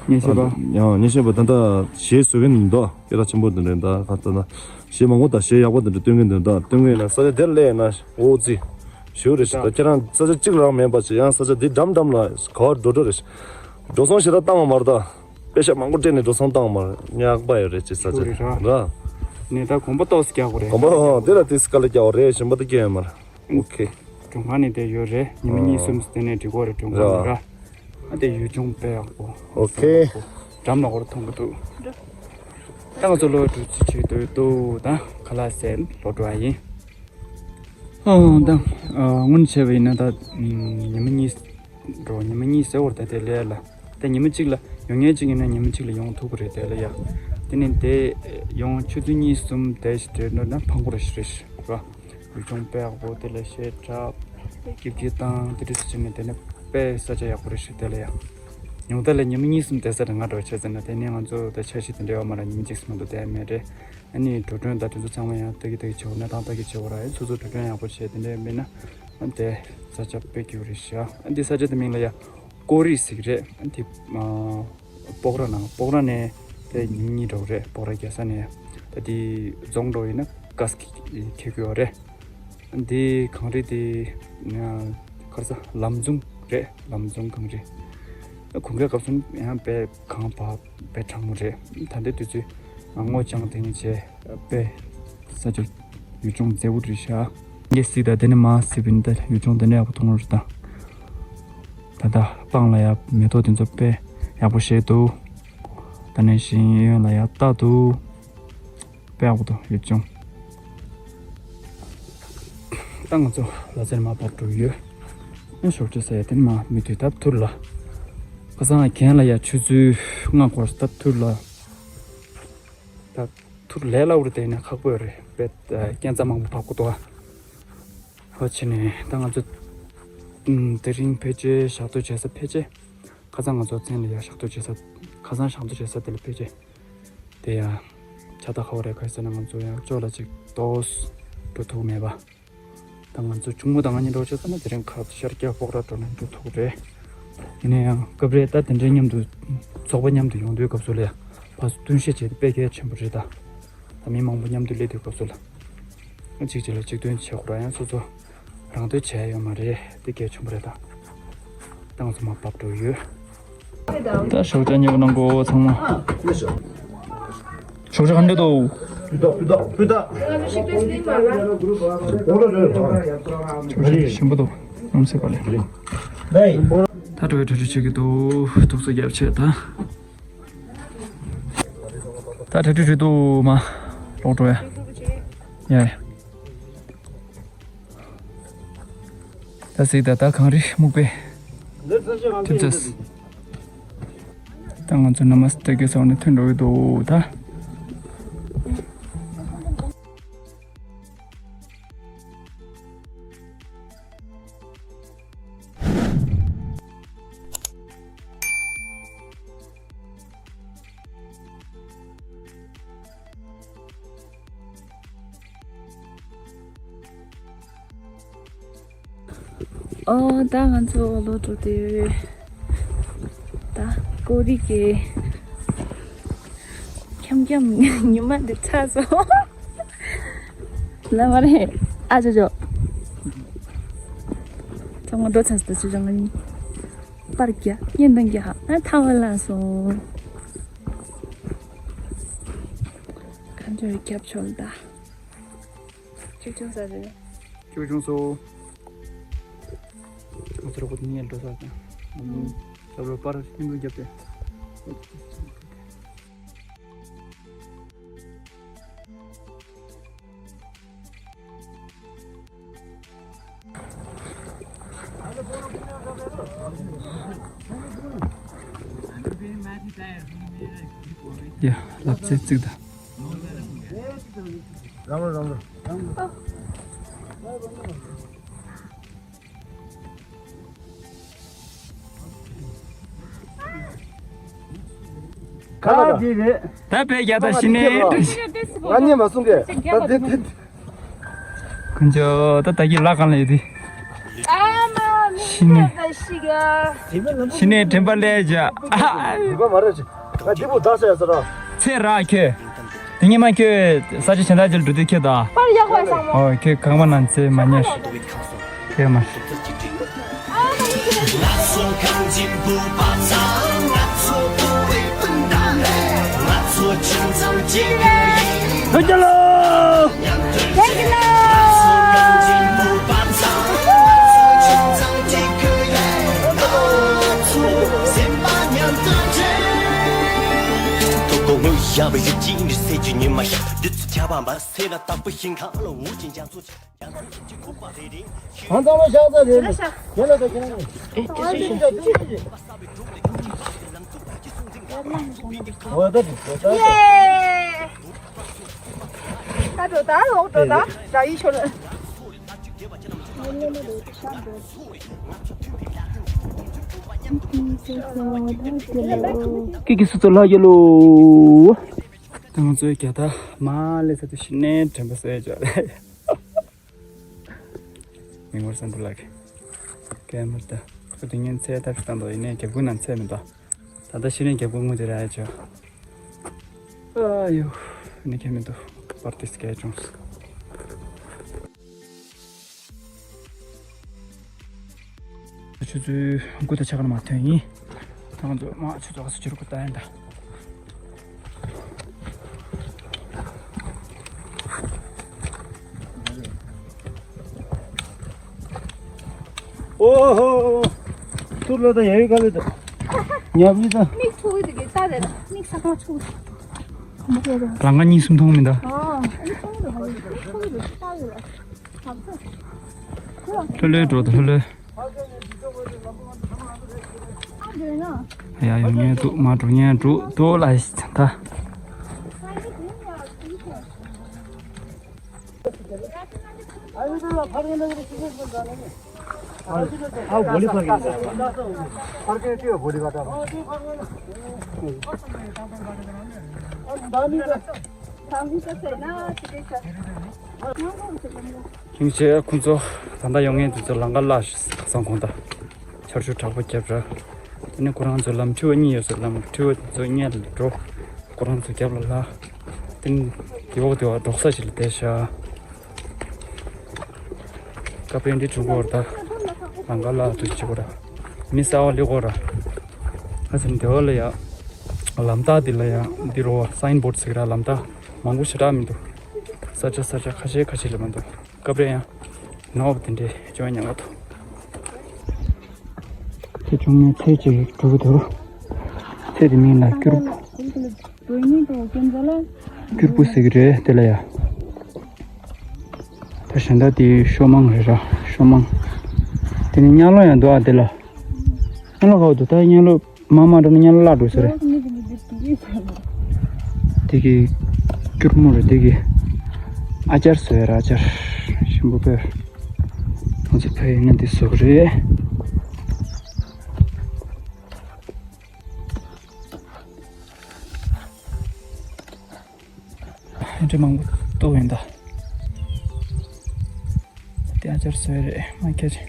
ཉན་ཤེས་པ། ཡང་ཉན་ཤེས་པ་ད་ད་གཞས་བཟོ་མཁན་འདུག་སྐད་གྲགས་ཆེན་པོ་དེ་འདྲ་ད་ཁ་ཚ་ན། གཞས་མང་པོ་དང་གཞས་ཡག་པོ་དེ་འདྲ་སྟོན་མཁན་དེ་འདྲ་སྟོན་མཁན་ཡིན་ན་ས་ཆ་དེར་སླེབས་ཡིན་ན་འོ་ཙི། ཞུ་རེད་ཤག་ད་ཁྱེད་རང་ས་ཆ་གཅིག་རང་མིན་པ་ཞིག་ཡང་ས་ཆ་འདི་འགྲམ་འགྲམ་ལ་ག་བར་འགྲོ་འགྲོ་རེད་ཤག་འགྲོ་སོང་ཞེ་དྲག་བཏང་བ་མ་རེད་ད། པེ་ཤ་མང་པོ་སྤྲད་ནས་འགྲོ་སོང་བཏང་བ་མ་རེད། ཉག་པ་ཡོད་རེད་ཅེས་ས་ཆ་ཞུ་རེད་ར། ར། ནས་ད་གོམ་པ་ཏོག་ཙམ་རྒྱག་དགོས་རེད། གོམ་པ་འོ་དེ་ལ་དེ་སི་ཀ་ལ་རྒྱག་དགོས་རེད། གཞན་པ་དེ་སྐྱོན་ཡོད་མ་རེད། ཨོ་ཁེ། མགྲོན་ཁང་ནས་དེ་ཡོད་རེད། ཉི་མ་གཉིས་གསུམ་དེ་ནས་འགྲིག་གོ་རེད། མགྲོན་ཁང་ནས་ར། ཨ་དེ་ཡུལ་ལྗོངས་དཔེ་ཡག་པོ། ཨོ་ཁེ། འགྲམ་ལ་སྐོར་མཐོང་གི་འདུག་ད་ང་ཚོ་ལོ་དྲུག་ཅུ་ཆེད་དུ་འདུག་ད་ཁ་ལག་ཟས་ལོ་འགྲོ་བ་ཡིན། ཨང་། ད་སྔོན་བྱས་པ་ཡིན་ན་ད་ཉི་མ་གཉིས་འགྲོ། ཉི་མ་གཉིས་ཟེར་བར་ད་དེ་ལས་ལ། ད་ཉི་མ་གཅིག་ལ་ཡོང་མཁན་གཅིག་ཡིན་ན་ཉི་མ་གཅིག་ལ་ཡོང་ཐུབ་ཀྱི་རེད། དེ་ལ་ཡ། དེ་ནས་དེ་ཡོང་ཆུ་ཚོད་གཉིས་གསུམ་དེ་ཞིག་བྲེལ་འགྲོ་ན་ཕངས་པོ་རེ་ཞིག་རེད་ཤག་ར། ཡུལ་ལྗོངས་དཔེ་ཡག་པོ། དེ་ལ་བཤད་གྲྭ་སྐྱིད་སྐྱིད་དང་དེ་འདྲ་ཞིག་བྱས་ནས་དེ་ནས་དཔེ་ས་ཆ་ཡག་པོ་རེ་ཞིག་དེ་ལ་ཡ། ཉུང་མཐའ་ལ་ཉི་མ་གཉིས་གསུམ་བསྡད་ས་རེད། ང་འདྲ་བ་བྱས་ཟེར་ན་དེ་ནས་ང་ཚོ་ད་འཆར་གཞི་དེ་འདྲ་ཡོད་མ་རེད། ཉི་མ་གཅིག་གསུམ་མ་གཏོགས་བསྡད་མེད་རེད། ཨ་ནི་འགྲོ་གྲོན་དང་དེ་ཚོ་ཚང་མ་ཡང་ལྟ་གི་ལྟ་གི་བྱེད་དགོས། གནས་སྟངས་ལྟ་གི་བྱེད་དགོས་ར། ཨེ་སོ་སོ་འགྲོ་གྲོན་ཡག་པོ་བྱས་དེ་འདྲ་མིན་ན་ཨ་དེ་ས་ཆ་དཔེ་སྐྱིད་པོ་རེད་ཤག་ཨ་འདི་ས་ཆ་དེ་མིང་ལ་ཡ་ཀོ་རི་ཟེར་གི་རེད། ཨ་འདི་ཨ་སྤོག་ར་ནང་སྤོག་ར་ནས་དེ་ཉིན་གཉིས་འགྲོ་གི་རེད། སྤོག་ར་རྒྱལ་ས་ནས་ད་འདི་རྫོང་འགྲོ་ཡིན་ན་ཀ་སི་ཁེ་ཁེ་གི་ཡོད་རེད། ཨ་འདི་གངས་རི་དེ་ཨ་ག་རེ་ཟ་ལམ་རྫོང་རེད། ལམ་རྫོང་གངས་རི། ཨ་དགུན་ཁའི་སྐབས་སུ་ཡང་དཔེ་གངས་བབས། དཔེ་གྲང་མོ་རེད། ད་ལྟའི་དུས་ཚོད་སྔོ་ལྗང་དེ་ནི་བྱས་དཔེ་ས་ཆ་ཡུལ་ལྗོངས་མཛེས་པོ་རེད་ཤག་ངས་གཟིགས་དང་དེ་ནི་མ་གཟིགས་པ་ཡིན་ན་ད་ཡུལ་ལྗོངས་དེ་འདྲ་ཡག་པོ་མཐོང་རེད་ད། ད་ལྟ་སྤང་ལ་ཡ་མེ་ཏོག་དེ་ཚོ་དཔེ་ཡག་པོ་བཞད་འདུག་ད་ནི་ཤེས་ཡོན་ལ་ཡ་ལྟ་འདུག་དཔེ་ཡག་པོ་འདུག་ཡུལ་ལྗོངས། ད་ང་ཚོ་ལ་ཟེར་མ་བབས་འགྲོ་ཡོད། ཨ་ཞོགས་ཇ་ཟ་ཡ་དེ་ནི་མ་མི་དུས་ད་ཐུར་ལ། ཁ་སང་རྒན་ལ་ཡ་ཆུ་ཚོད་ལྔ་འགོར་ད་ཐུར་ལ། ད་ཐུར་ལས་སླ་པོ་རེད། དེ་ནས་ཁག་པོ་རེད་པས། རྐྱེན་རྩ་མང་པོ་བབས་དགོས་འདུག་ཨ་བྱས་ནས་ད་ང་ཚོ་ཨུམ་དེ་རིང་ཕལ་ཆེར་ཞག་ཐོ་བྱེད་ས་ཕལ་ཆེར་ཁ་སང་ང་ཚོ་མཚན་ལ་ཡ་ཞག་ཐོ་བྱེད་ས། ཁ་སང་ཞག་ཐོ་བྱེད་ས་དེ་ལ་ཕལ་ཆེར་དེ་ཡ་ཆ་ད་ཁ་བ་རེད། ག་རེ་ཟེར་ན་ང་ཚོ་ཡང་ཅོག་ལ་ཅིག་ཏོག་འགྲོ་ཐུབ་མེད་པ། ད་ང་ཚོ་གཅུང་མོ་དང་ང་གཉིས་འགྲོ་ཆོག་ས་ན་དེ་རིང་ཁ་ཤར་སྐྱ་སྤོག་ར་འགྲོ་ན་འགྲོ་ཐུབ་རེད། ཡིན་ན་ཡང་སྐབས་རེ་ད་དེ་འདྲའི་མཉམ་དུ་ཚོགས་པ་མཉམ་དུ་ཡོང་དུས་སྐབས་སུ་ལ་ཡ་ཕར་ཚུར་བསྟུན་བཤལ་བྱེད་དེ་དཔེ་གལ་ཆེན་པོ་རེད་ད། ད་མི་མང་པོ་མཉམ་དུ་སླེབས་དུས་སྐབས་སུ་ལ་གཅིག་གཅིག་ལ་གཅིག་སྟོན་བྱེད་དགོས་ར། ཡང་སོ་སོ་རང་འདོད་བྱས་ཡོད་མ་རེད། དེ་གལ་ཆེན་པོ་རེད་ད། ཏང་སུ་མ་བབས་འགྲོ་ཡོད། ད་ཞོགས་ཇ་མཉེས་པོ་གནང་གོ་ཚང་མ། ཞོགས་ཇ་ག་འདྲ་འདུག་ཞོགས་ཇ་ཞིམ་པོ་འདུག་རྣམ་སེ་པ་ལེ། ད་འགྲོ་བའི་གྲ་སྒྲིག་བྱེད་ཀྱི་འདུག་ཐུགས་ཚོད་རྒྱབ་བྱས་ད། ད་གྲ་སྒྲིག་བྱེད་འདུག་མ། ལོག་འགྲོ་ཡ། ཡ་ཡ། ད་གཟིགས་དང་། ད་གངས་རི་སྨུག་པའི་ཁྱིམ་མཚེས། ད་ང་ཚོ་ན་མ་སྟེ་གེ་སོགས་ནས་ཐོན་འགྲོ་གི་འདུག་ད། ཨོ། ད་ང་ཚོ་འོག་ལོག་འགྲོ་དུས། ད་ཀོ་རི་གི་འཁྱམ་འཁྱམ་ཉི་མ་འདི་ཚར་སོང་། ལ་མ་རེད། ཨ་ཅོ་ཅོ། ཚང་མ་འགྲོ་ཚར་སོང་། ཅོ་ཅོ་ང་གཉིས། པར་རྒྱག་བརྙན་ཐུང་རྒྱག་ཨ་ཐང་བ་ལ་སོང་། ཁ་འཇོར་རྒྱབ་ཆོག་ད། ཅིག་ཅུང་ཟ་རེད། ཅིག་ཅུང་སོ། ང་ཚོར་གོ་ནི་འགྲོ་ས་དང་། ཨུམ། ལབ་རོ་པར་ཉིན་དུ་བརྒྱབ་སྟེ། ཡ། ལབ་ཙེ་བརྩིགས་དང་། རང་རང་རང་རང་། ག་ལ་དེ་རེད། ད་བས་རྒྱ་ད་ཤི་ནས། ང་གཉིས་མ་གསུང་གི། ད་དེ་དེ། ཀུན་ཅོ་ད་ད་གི་ལ་གང་ལ་ཡོད་དེ། ཤི་ནས། ཤི་ནས་དྲན་པ་ལས་བྱ། ཨ། ཡིན་པ་མ་རེད། ང་དེ་བུ་ད་ཟེར་ཟེར་ར། ཚེ་ར་ཁྱོད། དེ་ཉི་མ་ཁྱོད་ས་ཆ་གཞན་དག་ཅིག་ལ་འགྲོ་དུས་ཁྱོད་ད། པར་ཡག་པ་བཟང་མོ། ཨོ་ཁྱོད་གང་མ་ན་ཚེ་མ་ཉར། ཁྱོད་མ། ལྷོད་རྒྱལ་ལོ། ལྷོད་རྒྱལ་ལོ། ཐུགས་དགོངས་དངོས་ཞབས་རིགས་ཀྱི་འདྲི་སྲིད་ཀྱི་ཉི་མ་ཤར་བདུད་རྩི་ཆ་བ་འབར་སེ་ལ་དག་པའི་ཞིང་ཁམས་ལ་འུར་གྱིན་རྒྱ་མཚོ་ཆེ། གང་ཚང་མ་བཞག་ཚར་རེད། ཁྱེད་ལ་ད་ཁྱེད་རང་། ཨེ་དེ་སུ་ཞིག་འོ་ད་འགྲིག་འོ་ད་འགྲིག་ད་འགྲོ་ད་ལོག་འགྲོ་ད་ད་ཡི་ཤོར། ཀི་ཀི་སུ་ཚོ་ལྷ་རྒྱལ་ལོ། ད་ང་ཚོའི་རྒྱ་ད་མ་ལེ་ཚ་དུ་ཤི་ནས་དྲན་པ་ཟེར་བྱ་རེད། མི་ངོར་སམ་བུ་ལགས། ཀེ་མ་ད་ཁོ་དེ་ཉིན་ཚེ་ཐབས་ཤིག་བཏང་འདུག་ཡིན་ནའི་རྒྱབ་ཁུག་ནང་ཚེ་མི་འདུག་ད་ལྟ་ཤི་ནས་རྒྱབ་ཁུག་ངོ་དེ་ར་ཡ་ཆོ། ཨ་ཡོ། ནི་ཁེ་མི་འདུག་པར་ཏི་སི་ཀེ་ཅུང་སི། ཆུ་ཚོད་དགུ་དང་ཕྱེད་ཀ་ལ་མ་ཐོན་ཡིན། ད་ང་ཚོ་མ་ཆུ་ཚོད་ག་ས་ཕྱི་རུ་ཀུ་ཏ་ཡིན་ད། ཨོ་ཧོ། ཏུར་ལ་ད་ཡ་ཡི་ག་ལེ་ད། ཉབ་ལི་ད། མིག་ཆུ་གི་དེ་གི་ལྟ་རེད། མིག་ས་ཁང་ཆུ། ལང་ཀ་གཉིས་གསུམ་མཐོང་མི་འདུག་ཨ། མིག་ཆུ་གི་དེ་གི་ལྟ་རེད། ལྷོད་ལྷོད་འགྲོ་ད་ལྷོད་ལྷོད། ཡ་ཡོང་ངེས་འདུག་མ་འགྲོ་ངེས་འགྲོ་འདུག་ལ་ད། ཨ་གོ་ལི་ཕར་གི་ཕར་གི་ཅི་གོ་ལི་ག་ད། ཁྱིམ་ཆེ་ཁོང་ཚོ་ད་ལྟ་ཡོང་མཁན་དེ་ཚོ་ལང་ཀ་ལ་ཁ་སང་དགོང་དག་ཆར་ཆུ་དྲག་པོ་བརྒྱབ་ར། དེ་ནས་ཁོ་རང་ཚོ་ལམ་འཁྲུལ་བ་གཉིས་ཡོད་ས་ལམ་འཁྲུལ་བ་དེ་ཚོ་སྔོན་ལ་འགྲོ། ཁོ་རང་ཚོ་རྒྱབ་ལ་ལྷ། དེ་ནས་དེ་འོག་དེ་བ་འབྲོག་ས་ཞིག་ལ་བསྡད་ཤག་ཀ་པེན་འདི་བྱུང་གོ་ར་ད། ལང་ཀ་ལ་དུ་བྱེད་གོ་ར། མི་ས་བ་ལི་གོ་ར། ཨ་ཙམ་དེ་བ་ལ་ཡ། ལམ་རྟགས་འདི་ལ་ཡ་འདི་རོ་བ་སའིན་བོརྡ་ཟེར་གི་ར་ལམ་རྟགས་མང་པོ་ཞེ་དྲག་མི་འདུག་ས་ཆ་ས་ཆ་ཁ་ཤས་ཁ་ཤས་ལ་མ་འདུག་སྐབས་རེ་ཡང་ནོར་བ་དེ་འདྲའི་བྱུང་ཉེན་ཁ་འདུག་དེ་བྱུང་ནས་ཚེ་གཅིག་གྲུབ་འདུག་ཚེ་དེ་མིང་ལ་སྐྱུར་པོ། སྐྱུར་པོ་ཟེར་གི་རེད་དེ་ལ་ཡ། ད་གཞན་དག་དེ་ཤོ་མང་རེད་ར་ཤོ་མང་། དེ་ནི་གཉའ་ལོ་ཡང་འདུག་ཨ་དེ་ལ། གཉའ་ལོ་ག་བ་འདུག་ད་གཉའ་ལོ། མ་མ་འགྲོ་ན་གཉའ་ལོ་བརླག་འགྲོ་ཟེར། དེ་གི་སྐྱུར་མོ་རེད་དེ་གི་ཨ་ཅར་བཟོ་ཡ་ར་ཨ་ཅར་ཞིམ་པོ་དཔེ། ང་ཚོ་ཕ་ཡི་ན་འདི་བཟོ་གི་རེད། ཧན་ཏྲི་མང་པོ་ཏོ་ཡིན་ད། དེ་ཨ་ཅར་བཟོ་ཡ་རེད་མ་ཁྱེར་ཅིག་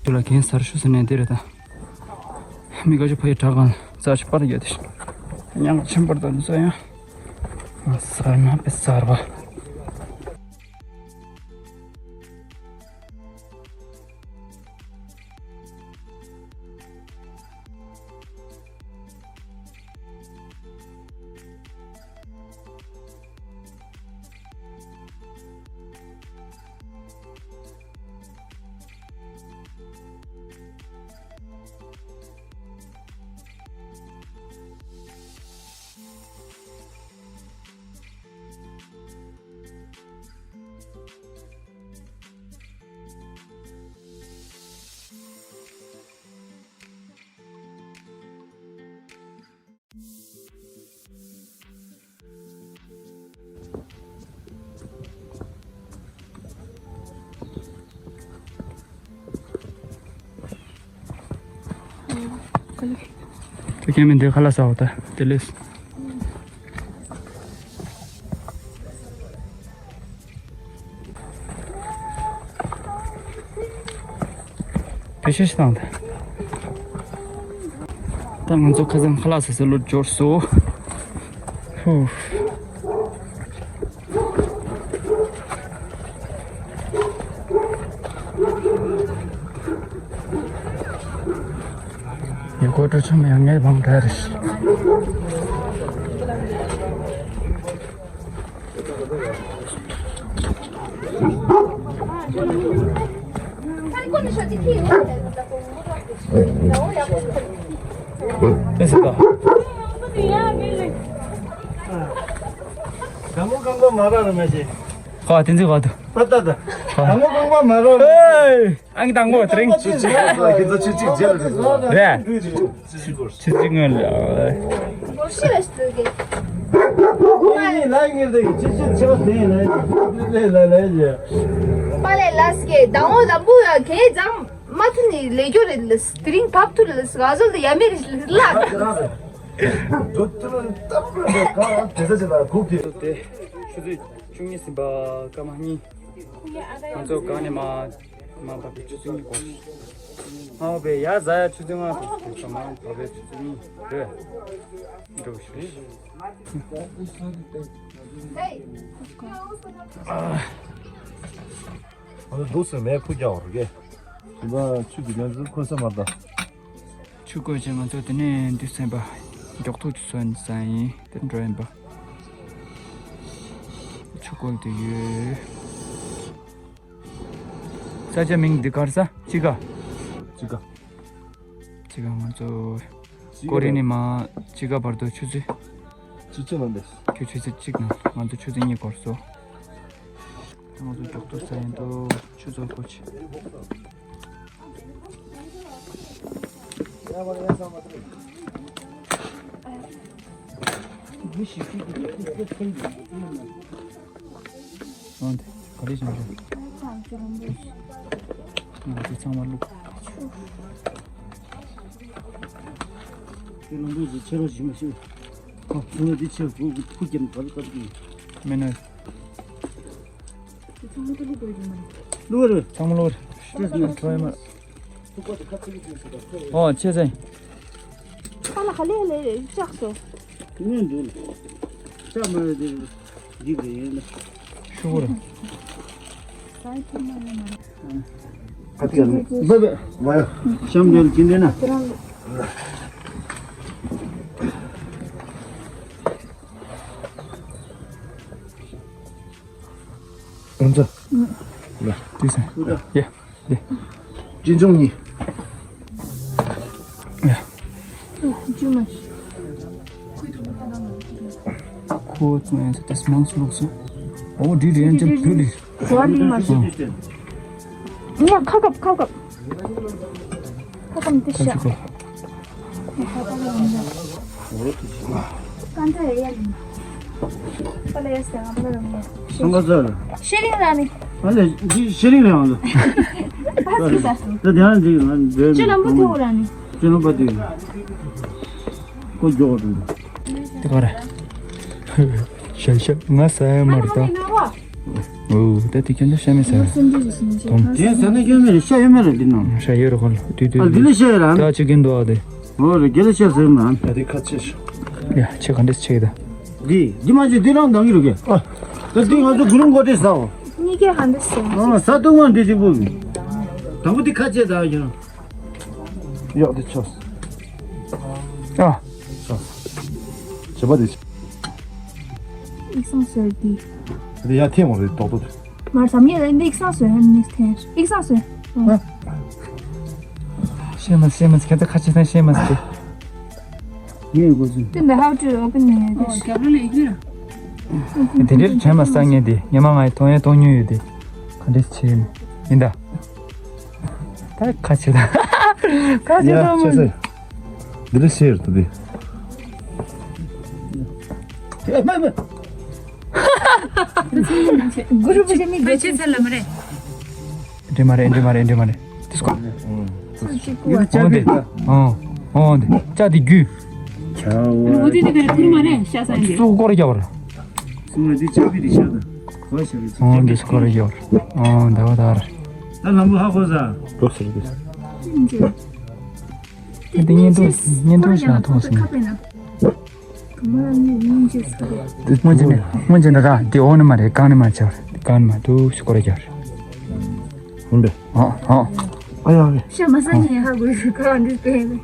དེ་ལ་གན་སར་ཤུ་ཟེར་ནས་དེ་རེད་ད། མི་ག་ཅི་ཕ་ཡི་བྲག་གང་ལ་རྩ་ཆུ་པར་ཡོད་དེ། ཉང་ཆེན་པར་དང་ས་ཡང་། ཟར་མ་པེ་ཟར་བ། ཁྱེད་མི་འདི་ཁ་ལག་ཟ་འོ་ད་དེ་ལས། བེད་སྤྱོད་བཏང་སྟེ། ད་ང་ཚོ་ཁ་སང་ཁ་ལག་ཟ་ས་ལོ་འབྱོར་སོ། ཧུ། ཡུལ་སྐོར་སྤྲོ་འཆམ་ཡང་ངའི་བང་ག་རེ། ཨེ་སི་ཀ། དང་པོ་རྐང་པ་མ་རག་ར་མ་བྱེད། ཁ་བ་དེ་ཚོའི་བར་དུ། པ་ཏ་ཏ། དང་པོ་རྐང་པ་མ་རག་ར། ཨེ། ཨང་དང་པོ་དེ་རིང་། ཁྱེད་ཚོ་ཆུ་ཚོད་གཅིག་རྗེས་ལ་རེད། རེད། ཆུ་ཚོད་སྔོན་ལ། པ་ལས་ལ་སྐད་དང་པོ་དང་པོ་ཡ་གས་ཙམ་མ་ཐུ་ནི་ལས་རྒྱུ་རེད་ལ་དེ་རིང་བབ་ཐུ་ལ་ག་ཟོལ་དུ་ཡ་མེ་རེད་ལ། ཆུ་ཚོད་བཅུ་གཉིས་ཟིན་པ་སྐར་མ་གཉིས། ང་ཚོ་གང་ནས་མ། མ་བབས་པའི་ཆུ་ཚོད་གཉིས་འགོར། ཨ་བས་ཡ་ཟ་ཡ་ཆུ་ཚོད་ལྔ་དང་ཆུ་ཚོད་མ་བབས་པའི་ཆུ་ཚོད་གཉིས་རེད། འགྲོ་ཞུ། ཨ་ནི་འདུག་སེ་མེ་ཁུ་རྒྱག་བར་གས། དེ་ལ་ཆུ་དེ་ལན་ཟུར་ཁོལ་ས་མ་ད། ཆུ་བསྐོལ་རྗེས་ང་ཚོ་དེ་ནས་འདུག་སེ་པ། མགྱོགས་ཐུག་ཅིག་སོན་ས་ཡིན་དེ་འགྲོ་ཡིན་པ། ཆུ་བསྐོལ་དུ་ཡོད། ས་ཆ་མིང་འདི་གར་ས་ཅི་ག་ཅི་ག་ཅི་ག་ང་ཚོ་ཅི་ག་ཀོ་རི་ནས་མ་ཅི་ག་བར་དུ་ཆུ་ཚོད། ཆུ་ཚོད་ནང་འདས། ཁྱོད་ཆུ་ཚོད་གཅིག་ནང་ང་ཚོ་ཆུ་ཚོད་གཉིས་འགོར་སོང་། ང་ཚོ་མགྱོགས་ཐུག་ས་ཡིན་དོ། ཆུ་ཚོད་ཀོ་ཆི། འོན་ཏེ་ག་རེ་བྱུང་བྱུང་། ང་ཚོ་ཚང་མ་བླུགས། དེ་ལམ་བུ་ཞིག་ཆེ་རོ་ཞིག་མ་ཤེས། ཨ་ཚང་མ་འདི་ཆེ་བུ་བུ་ཀྱམ་ག་ལ་ག་ལ་གི། མེད་ན། དེ་ཚང་མ་ཏུ་ལུ་དོ་ཡིན་མ། ལུ་རེ། ཚང་མ་ལུ་རེ། ཁྲོ་ཡིན་མ། ཨོ་ཆེ་ཚེ། ཁ་ལ་ཁ་ལེ་ལེ་བཅག་སོ། ངོས་འདུག་ལ། ཆ་མ་རེད་དེ། འགྲིག་རེད་ཡིན་ལ། ཤུ་གུ་རེད། ཨ་ཏི་ཡ་ལུ། བ་བ་བ་ཡ། ཤམ་འདོན་གྱིན་དེ་ན། ང་ཚོ། ལ། དུས་སང་། ཡ། ཡ། སྤྱི་ཚོགས་གཉིས། ཡ། ཁོ་ཚོ་ཡང་དེ་མང་སུ་ལོག་སོང་། ཨོ་འདི་རེད་ཡང་ཅན་བོད་རེད། ཇོ་ལི་མ་སོང་། ཡ་ཁ་ཁབ་ཁ་ཁབ། ཁ་ཁབ་འདི་ཤ། ཀན་ཏ་ཡ་ཡ་ལི། པ་ལ་ཡ་སྟེ་ང་པ་ལ་རང་ཡ། སང་ག་ཚར། ཤེ་རིང་ར་ནི། ཨ་ལེ་འདི་ཤེ་རིང་ར་ང་ཚོ། ད་དེ་ཡང་འདི་ང་འདྲེ། ཅི་ལམ་བུ་ཐུག་ར་ནི། ཅི་ལམ་བུ་ཐུག་ཁོ་མགྱོགས་འགྲོ། དེ་ག་རེད། ཤ་ཤ་ང་ཟ་ཡ་མ་རེད་ད། ཨོ་ད་དེ་ཁྱོད་ཚོ་ཤ་མེད་ཟ་ཡ། དེ་ཟ་ན་ཁྱོད་མེད་རེད། ཤ་ཡོད་མེད་རེད་འདི་ནང་། ཤ་ཡོད་རེད་ཁོ་ལ་དུས་དུས། ཨ་འདི་ལ་ཤ་ཡོད་ར། ད་ཅི་གིན་འདུག་ཨ་དེ། ཨོ་རེད་རྒྱལ་ལ་ཤ་ཟ་ཡ་མ་རེད། ད་དེ་ཁ་ཆེ་ཤོག་ཡ་ཆེ་ག་འདྲས་ཆེ་གི་ད། འདི་འདི་མ་ཅི་འདི་རང་འདང་གི་རུ་གི། ཨ་ད་འདི་ང་ཚོ་གུ་རུ་མགོ་དེ་ཟ་འོ། གཉིས་ཀའི་ཧ་འདྲས་ཟ། ཨ་ཟ་ཏུ་ང་འདི་ཅི་པོ་གི། དང་པོ་འདི་ཁ་ཆེ་ཟ་ཡོད། ཡག་དེ་ཆགས། ཨ། ཆགས། བྱེད་པ་དེ་ཆགས། ཨིག་སང་ཟེར་དེ། དེ་ཡར་འཐེན་འོང་རེད་རྡོག་རྡོག་དེ། མར་ཟམ་ཡས་ལ་འདི་ཨིག་སང་ཟེར་ཧན་ནི་འཐེན། ཨིག་སང་ཟེར། ཨ། ཤེས་མ་ཤེས་མ་ཁྱེད་ཚོ་ཁ་ཆེ་ས་ཤེས་མ་ཟེར། ངས་གོ་ཚུལ། དེ་འདི་how to open it? ཨོ་རྒྱབ་ལ་ལས་ཀྱི་ར། དེ་འདྲའི་དྲན་མ་ས་ངས་དེ་ཉི་མ་ང་ཡི་མཐོང་ཡས་མཐོང་མྱོང་ཡོད་དེ། ག་འདྲས་བྱེད་ཡིན་ཡིན་ད། ད་ཁ་ཆེ་ད། ཁ་ཆེ་ད་མོ། ཡ་ཆེ་ས། འདི་ལ་ཤེར་ཏུ་དེ། ཨ་མ་མ། གུ་རུ་བུ་ཞ་མི་དགོས་ཆེ་ཚ་ལ་མ་རེད། འདྲེ་མ་རེད་འདྲེ་མ་རེད་འདྲེ་མ་རེད། དེ་སྐོར། ཚུར་ཅིག་གུ་ཡིན་ད་ཅ་བི་དེ། ཨོ་ཨོ་དེ་ཅ་དེ་རྒྱུ། ཁྱ་བ། འོ་དེ་དེ་ག་རེ་ཐུར་མ་རེད་ཤ་ས་འདི། སུ་སྐོར་རྒྱག་པར། སུ་མ་དེ་ཅ་བི་དེ་ཤ་ད། གོ་ཤ་རེད་ཨོ་དེ་སྐོར་རྒྱག་པར། ཨོ་ད་བ་ད་ར། ད་ལམ་བུ་ཧ་གོ་ས། འགྲོ་ཟེར་གི། དེ་བརྙན་ཐུང་བརྙན་ཐུང་ཞིག་མཐོང་སོང་། དེ་སྔོན་ཆད་ནས་སྔོན་ཆད་ནས་ར་དེ་འོག་ནས་མ་རེད། གང་ནས་མ་ཆགས་རེད། གང་ནས་མ་འདུག་ཤི་སྐོར་ར་རྒྱག་རེད། ཧུམ་པས། ཨ་ཨ། ཨ་ཡ་ཨ་ཡ། ཤ་མ་ས་ཉེ་ཧ་གོ་ཤི་ཁ་འདི་པས་ནས།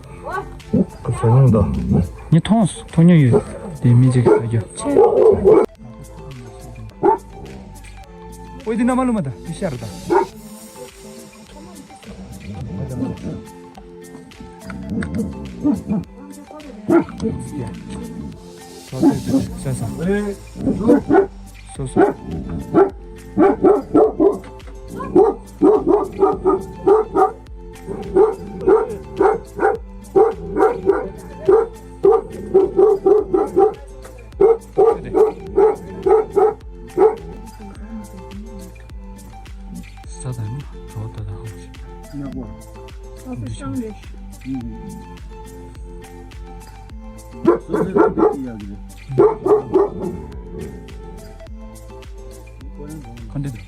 ཁ་ཚ་ཡོང་ད། ངས་མཐོང་མཐོང་མྱོང་ཡོད། དེ་མི་གཅིག་གིས་ཟ་རྒྱུ། ཨོ་དེ་ན་མ་ལུ་མ་ད་དེ་ཤ་ར་ད། སོ་སོ། ས་དང་ནི་གྲོགས་ད་དང་ཧོ་ཞིག་ཉག་པོ། ཨ་ས་ཤང་རེད། ཨུམ། སོ་སོའི་ཁ་ཏི་ཡག་གི་རེད། ཁ་འདི་དང་།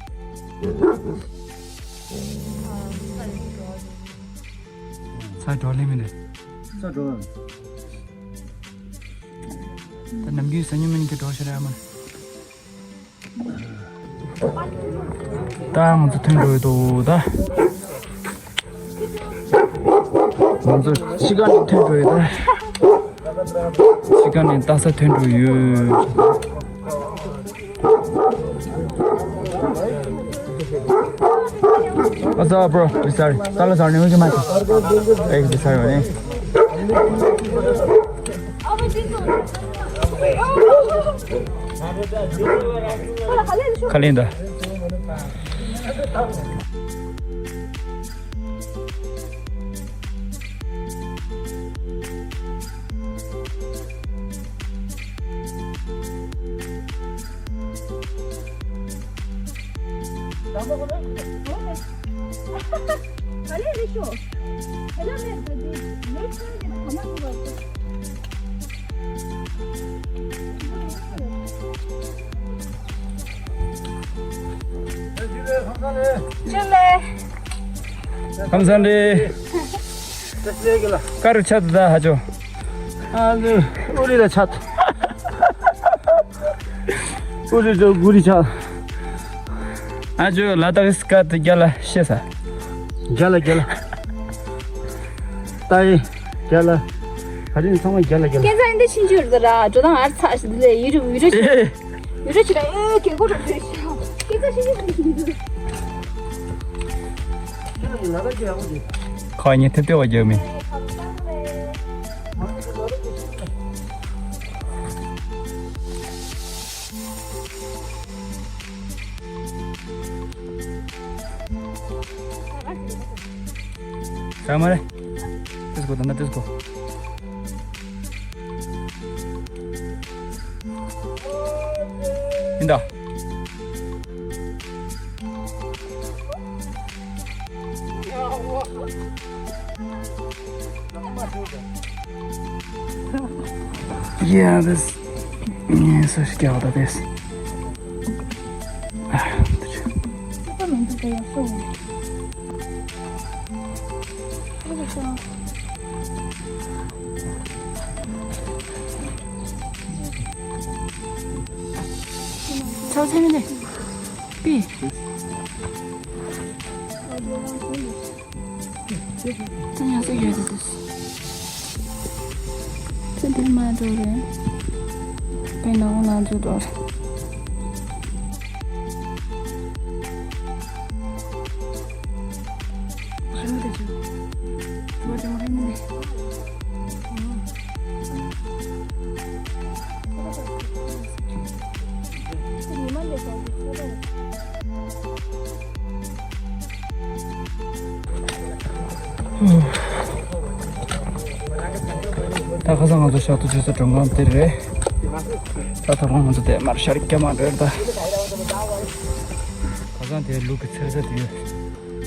ཚ་འགྲོ་ལེ་མི་ནས། ཚ་འགྲོ། ད་ནམ་རྒྱུན་ས་ཉུ་མིན་གྱི་འགྲོ་ཤ་རེ་ཨ་མ། ད་ང་ཚོ་ཐོན་འགྲོ་ཡོད་དོ་ད། ང་ཚོ་ཕྱི་ཁ་ནས་ཐོན་འགྲོ་ཡོད་ད། ཕྱི་ཁ་ནས་ལྟ་ས་ཐོན་འགྲོ་ཡོད། What's up, bro? We sorry. Tala sorry, we can make it. Hey, we sorry, man. Kalinda. ཁམས་བཟང་རེད། ཀ་རུ་ཆ་ད་ཧ་ཅོ། ཨ་ནི་ཨུ་རི་ལ་ཆ། ཨུ་རི་ལ་གུ་རི་ཆ། ཨ་ཅོ་ལ་དྭགས་སི་ཀ་ཏི་རྒྱ་ལ་ཤེས་ས། རྒྱ་ལ་རྒྱ་ལ། ཏའི་རྒྱ་ལ། ཧ་རིན་ཚང་མ་རྒྱ་ལ་རྒྱ་ལ། ཁྱེད་ཚང་འདི་ཕྱིན་ཅི་ཡོད་ར་འགྲོ་སྟངས་ཨར་ཚ་ཞིག་འདི་ལས་ཡུ་རུ་ཡུ་རུ་ཞིག་ཡུ་རུ་ཞིག་ལ་ཨེ་གེ་གོ་ར་འདྲེ་ཞིག་ཁྱེད་ཚང་ཕྱིན་ཅི་ཡོད་ར། ཁ་ཉེ་ཐེབས་ཏེ་བ་རྒྱག་མིན། ས་མ་རེད། ཏིས་གོ་ད་ན་ཏིས་གོ། ཡིན་ད། Yeah, this. Yeah, so she got this. Ah, ཚ་ཚ་མི་འདི། པི། ཚ་ཉག་ཚ་ཡོད་དེ། ཚ་འདི་མ་འགྲོ་རེད། པི་ནང་ལ་འགྲོ་འགྲོ་རེད། ད་ཁ་སང་ང་ཚོ་ཞག་ཏུ་བྱེད་ས་མགྲོན་ཁང་དེ་རེད། ད་ཐོག་ང་ཚོ་དེ་མར་ཤར་རྒྱ་མ་འགྲོ་ད། ཁ་སང་དེ་ལུག་གི་ཚེར་ས་དེ་ཡོད།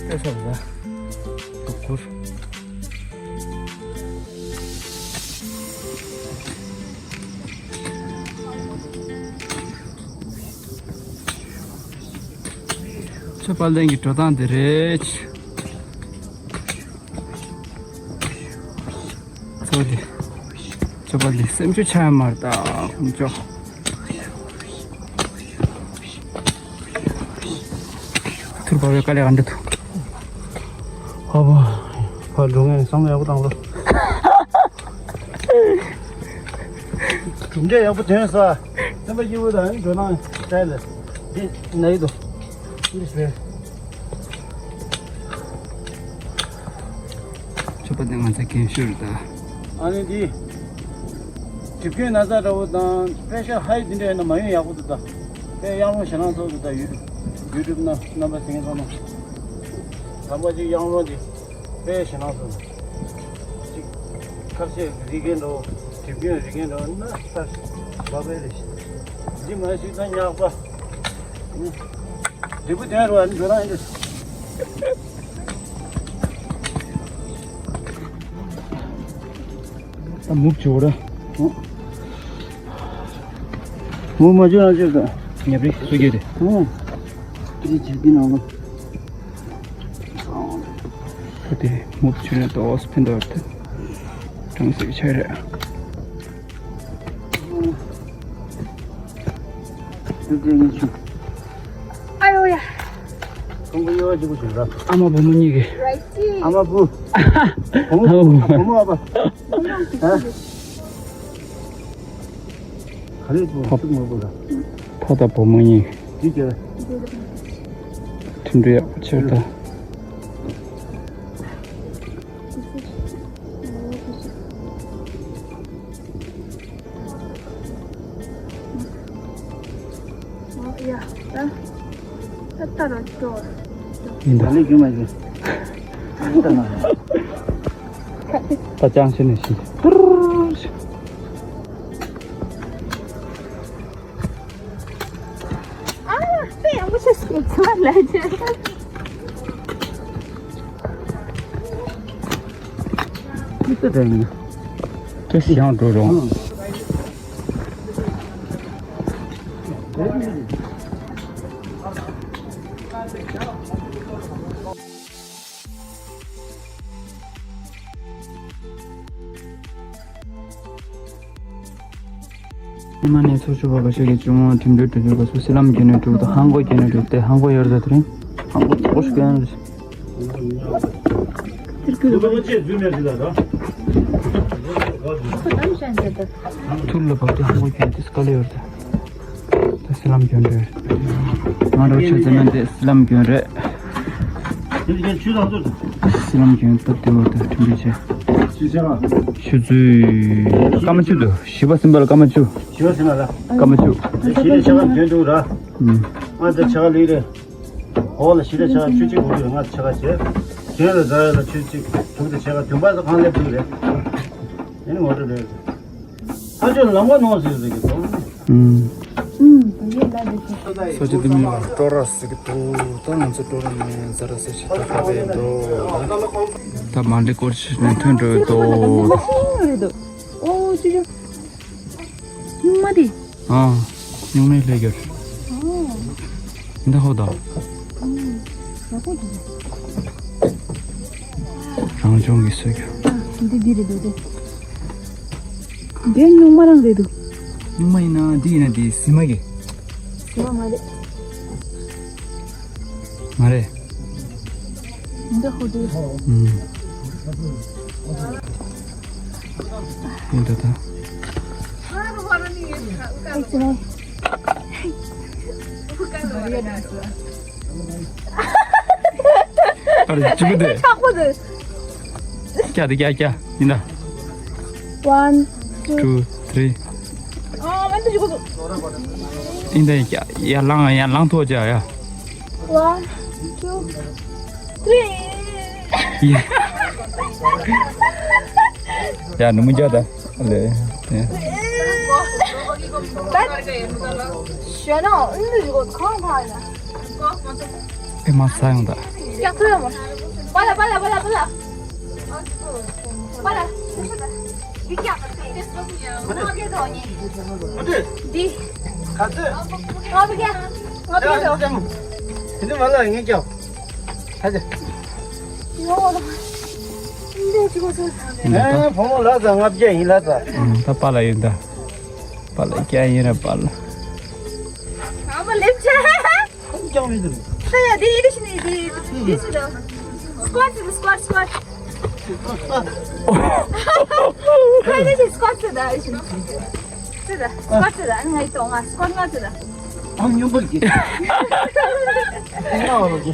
ལྟོས་ས་རེད་ད། ལུག་གུར། ཆོས་པ་ལེན་གྱི་འགྲོ་སྟངས་དེ་རེད། ཚོ་དེ། ཆོས་པ་ལེན་སེམས་ཆུ་ཆ་ཡ་མར་ད་ཁོང་ཅོ། ཐུར་པ་བའི་དཀའ་ལས་ག་འདྲ་ཐུག་ཧོ་བོ། ཕར་འགྲོ་ངས་བསམ་བློ་ཡག་པོ་བཏང་ལོ། གྲུབ་འབྲས་ཡག་པོ་ཐོན་སོང་། སེམས་པ་སྐྱིད་པོ་དང་འགྲོ་སྟངས་སྤྲད་ལ། འདི་ན་ཡི་དོ། འདི་ཟེར། པ་དེ་ང་ཚོ་རྒན་ཤོས་རེད་ད། ཨ་ནི་འདི། གྲིབ་སྐྱོན་ན་ཚ་འདྲ་བོ་དང་པེ་ཤར་ཧའི་འདི་འདྲ་ཡོད་ན་མ་ཡོང་ཡག་པོ་འདུག་ད། དཔེ་གཡང་མོ་ཞེད་སྣང་ཚོགས་འདུག་ད་ཡུ། ཡུ་ཊུབ་ན་རྣམ་པ་གཟིགས་མཁན་ཚང་མ། དམ་པ་ཅིག་གཡང་མོ་འདི། དཔེ་ཞེད་སྣང་ཚོགས་འདུག་ཅིག་ཁ་ཤས་རིག་མཁན་འདྲ་བོ། གྲིབ་སྐྱོན་རིག་མཁན་འདྲ་བོ་ན་ས་བབ་པའི་རེད་ཤི། འདི་མ་ཞིག་ད་ཉག་པ། འབྲས་བུ་དོན་རུ་ཨ་ནི་འགྲོ་རང་ཡིན། ད་མུག་བྱོས་ར། མུག་མ་བྱོས་ན་བྱོས་ད། ཉབ་རི་སུ་གྱིས་རེད། ཨོ། དེ་ཇི་པི་ནང་ལ། ད་དེ་མུག་བྱོས་ན་ཏོག་ཙམ་ཕན་ཐོགས་རེད། གྲང་སེ་ཆ་རེད། ཨ་ཡོ་ཡ། ཁོང་གི་ཡོ་ཅི་གུ་ཞིག་ར། ཨ་མ་བུ་མོ་གཉིས་ཀྱི། རའི་ཅི། ཨ་མ་བུ། བུ་མོ། ཨ་མ་བུ་མོ། བུ་མོ་ཨ་ཕ། ཧ། ག་རེ་བུ་ཐུག་མ་བུ་ར། ཕ་དང་བུ་མོ་གཉིས། ཅི་ཅི། ཁྲིམས་འགྲོ་ཡག་པོ་ཆེར་ད། ཡིན་ད། ད་ལས་རྒྱུ་མ་ཡིན། ད་ན། ད་ཅང་ཤེས་ནས་ཤེས། ཨ། དཔེ་ཡག་པོ་ཆགས་སོང་ཚོར་ལ་ཅི། ཅི་ལྟ་དྲན་ཡིན། ཏོག་ཙམ་ཡང་འགྲོ་རོགས། ཉི་མ་ནས་ཚོགས་ཞུགས་པ་འགའ་ཤས་ཀྱིས་ཅུང་ངུ་འགྲིམ་འགྲུལ་འགྲོ་རྒྱུ་དགོས་སུ་སི་ལམ་བརྒྱུད་ནས་འགྲུབ་དང་ཧང་གོ་བརྒྱུད་ནས་འགྲུབ་སྟེ་ཧང་གོ་ཡོད་རེད་དེ་རིང་། ཧང་གོ་ཚོགས་ཞུགས་ཀྱང་། ཐུར་ལ་བབས་ཏེ་ཧང་གོ་བརྒྱུད་དེ་དཀའ་ལས་ཡོད་རེད། ད་སི་ལམ་བརྒྱུད་རེད། ང་རང་ཆོས་ཚན་མན་དེ་སི་ལམ་བརྒྱུད་རེད། སི་ལམ་བརྒྱུད་སྟབས་བདེ་བ་དང་ཁྲིམས་འགལ་བྱས། ཆུ་ཚོད། སྐར་མ་བཅུ་འདུག་བཞི་པ་སེམས་པ་ལ་སྐར་མ་བཅུ། བཞི་པ་སེམས་པ་ལ། སྐར་མ་བཅུ། བཞི་ནས་ཆ་ག་བརྒྱུད་འདུག་ར། ཨང་། ད་ཆ་ག་ལུས་རེད། འོག་ལ་བཞི་ནས་ཆ་ག་བཅུ་གཅིག་འགོར་གྱི་རེད། ང་ཆ་ག་བྱས། གྱེན་ལ་འཛར་ཡ་ལ་བཅུ་གཅིག་དྲུག་དང་ཆ་ག་བདུན་པ་ཚོ་གང་སླེབས་འདུག་རེད། ཨེ་ནི་ངོ་སྤྲོད་རེད། ཨ་ཅོ་ལམ་ཁ་ནང་ཟེར་ཟེར་གི་འདུག་ཨུམ། ཨུམ། ད་ཡོད་ལ་རེད་ཤག་སོ་ཅི་དེ་མིན་ལ་སྤྲོ་ར་ཟེར་གི་འདུག་ད་ང་ཚོ་སྤྲོ་ར་ནས་ཟ་ར་ཟེར་ཞིག་ད་ག་པས་འགྲོ། ད་མ་འདྲི་སྐོར་ཞིག་ནས་ཐོན་འགྲོ་ཡོད་དོ། ཨོ་ཅི་ཅི། སྨྱུག་མ་དེ། ཨ། སྨྱུག་མའི་ལྷས་གྱུར། ཨོ། འདི་ཧོ་ད། ཨུམ། ཡག་པོ་འདུག་རང་བྱུང་གི་སྲོལ་རྒྱུན། ཨ། འདི་འདི་རེད་འདུག་སྟེ། འདི་སྨྱུག་མ་རང་རེད་འདུག་སྨྱུག་མ་ཡིན་ན་འདི་ཡིན་ན་འདི་གཟི་མ་གི། གཟི་མ་མ་རེད། མ་རེད། འདི་ཧོ་འདི། ཨུམ། འདི་ད་ད། ཨེ་ཙི་ནའི། ཨ་རེ་ཅི་གི་དེ། ཆག་པོ་དེ། ཀྱ་དེ་ཀྱ་ཀྱ་ཡིན་ད། One, two, two, three. ཨ་མ་འདི་ཅི་གོ། ཡིན་ད་ཡ་ཡ་ལང་ཡ་ལང་ཐོག་ཅ་ཡ། One, two, three. ཡ་ནུ་མི་ཀྱ་ད། ལེ། ཞོ་ནོ་འདི་ཅི་གོ་ཁང་ཐ་ཡ། ཨེ་མ་ས་ཡང་ད། ཀྱག་ཐུ་ཡ་མོ། པ་ལ་པ་ལ་པ་ལ་པ་ལ། པ་ལ། འདི་ཀྱག་ཐུ་ཡ། ང་གེ་དོ་ནི། འདི། ག་ཚོད། ང་བི་ཀྱ། ང་བི་ཀྱ་དོ། དེ་འདི་མ་ལ་ངེ་ཀྱག་ཧ་ཅེ། ཡོ། འདི་ཅི་གོ་སོ། ཨེ་བུ་མོ་ལ་ད་ང་བི་ཀྱ་ཡིན་ལ་ད། ད་པ་ལ་ཡིན་ད། པ་ལ་ཀྱ་ཡིན་ར་པ་ལ། ཨ་མ་ལེབ་ཆ། ཀྱང་མི་འདུག་ད་ཡ་དེ་ཡི་རི་ཤི་ནི་དེ་དེ་སུ་ད། སི་ཀོ་ཊི་སི་ཀོ་ཊི་སི་ཀོ་ཊི། ཁ་ཡི་ཤི་སི་ཀོ་ཊི་སི་ད་ཡི་ཤི་ནི། སི་ད་སི་ཀོ་ཊི་སི་ད་ང་ཡི་ཏོ་ང་སི་ཀོ་ཊི་ང་སི་ད། ཨ་ཉོ་པར་གི། ང་བ་ལ་གི།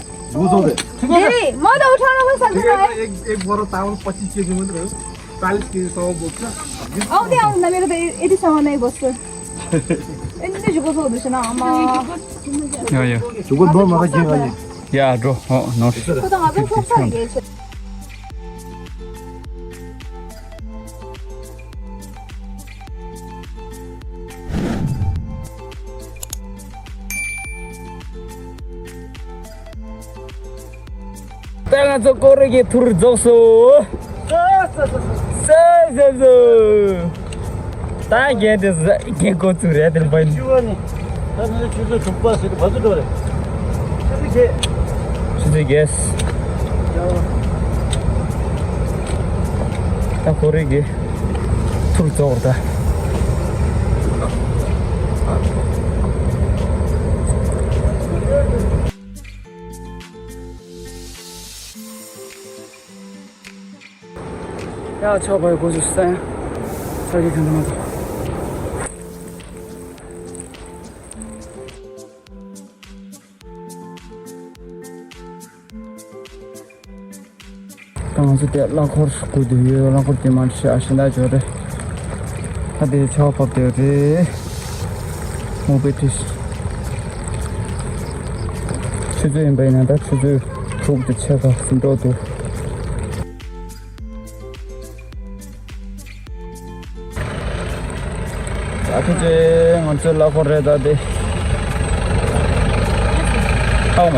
वो सौ दे। ठीक है। दे, म त उठाउन पनि सक्दिनँ है। एक, एक बोरा चामल पच्चिस केजी मात्रै हो। चालिस केजीसम्म बोक्छ। आउँदै आउनु न, मेरो त य-, यति सामान नै बस्छ। यति चाहिँ झुको छ हुँदैछ न, आमा। या, या। झुको दो, मलाई के गर्ने? या, ड्रो। हो, नोट। को त हबे फोक्छ नि, के छ? ད་ང་ཚོ་ཀོ་རི་གི་ཐུར་རྫོགས་སོ། ས་ས་ས། ད་རྒན་དེ་ས་རྒན་ཀོ་ཚུགས་རེད་དེ་པ་ཡིན། ད་ནི་ཆུ་ཚོད་དྲུག་པ་ཟེར་གྱི་བ་ཚོད་འགྲོ་རེད། ཆུ་ཚོད་བརྒྱད། ཆུ་ཚོད་བརྒྱད། ད་ཁོ་རེ་གི་ཐུར་རྫོགས་རེད་ད། ཡ་ཆོག་པའི་སྒོ་ཚུགས་སོང་། ས་ཆ་ཐོན་ཐུབ་མ་ཐུབ། ད་ང་ཚོ་དེ་གླ་འཁོར་སྒུག་བསྡད་ཡོད། གླ་འཁོར་དེ་མར་ཤ་ཤིན་ད་འབྱོར་རེད། ད་དེ་ཆར་པ་བབས་བསྡད་རེད། མུ་བེ་ཏིས། ཆུ་ཚོད་ཡིན་པ་ཡིན་ན་ད་ཆུ་ཚོད་དྲུག་དང་ཕྱེད་ཀ་ཟིན་འགྲོ་འདུག་ད་ཐུགས་རྗེ་ང་ཚོའི་གླ་འཁོར་རེད་ད་དེ། ཨའོ་མ།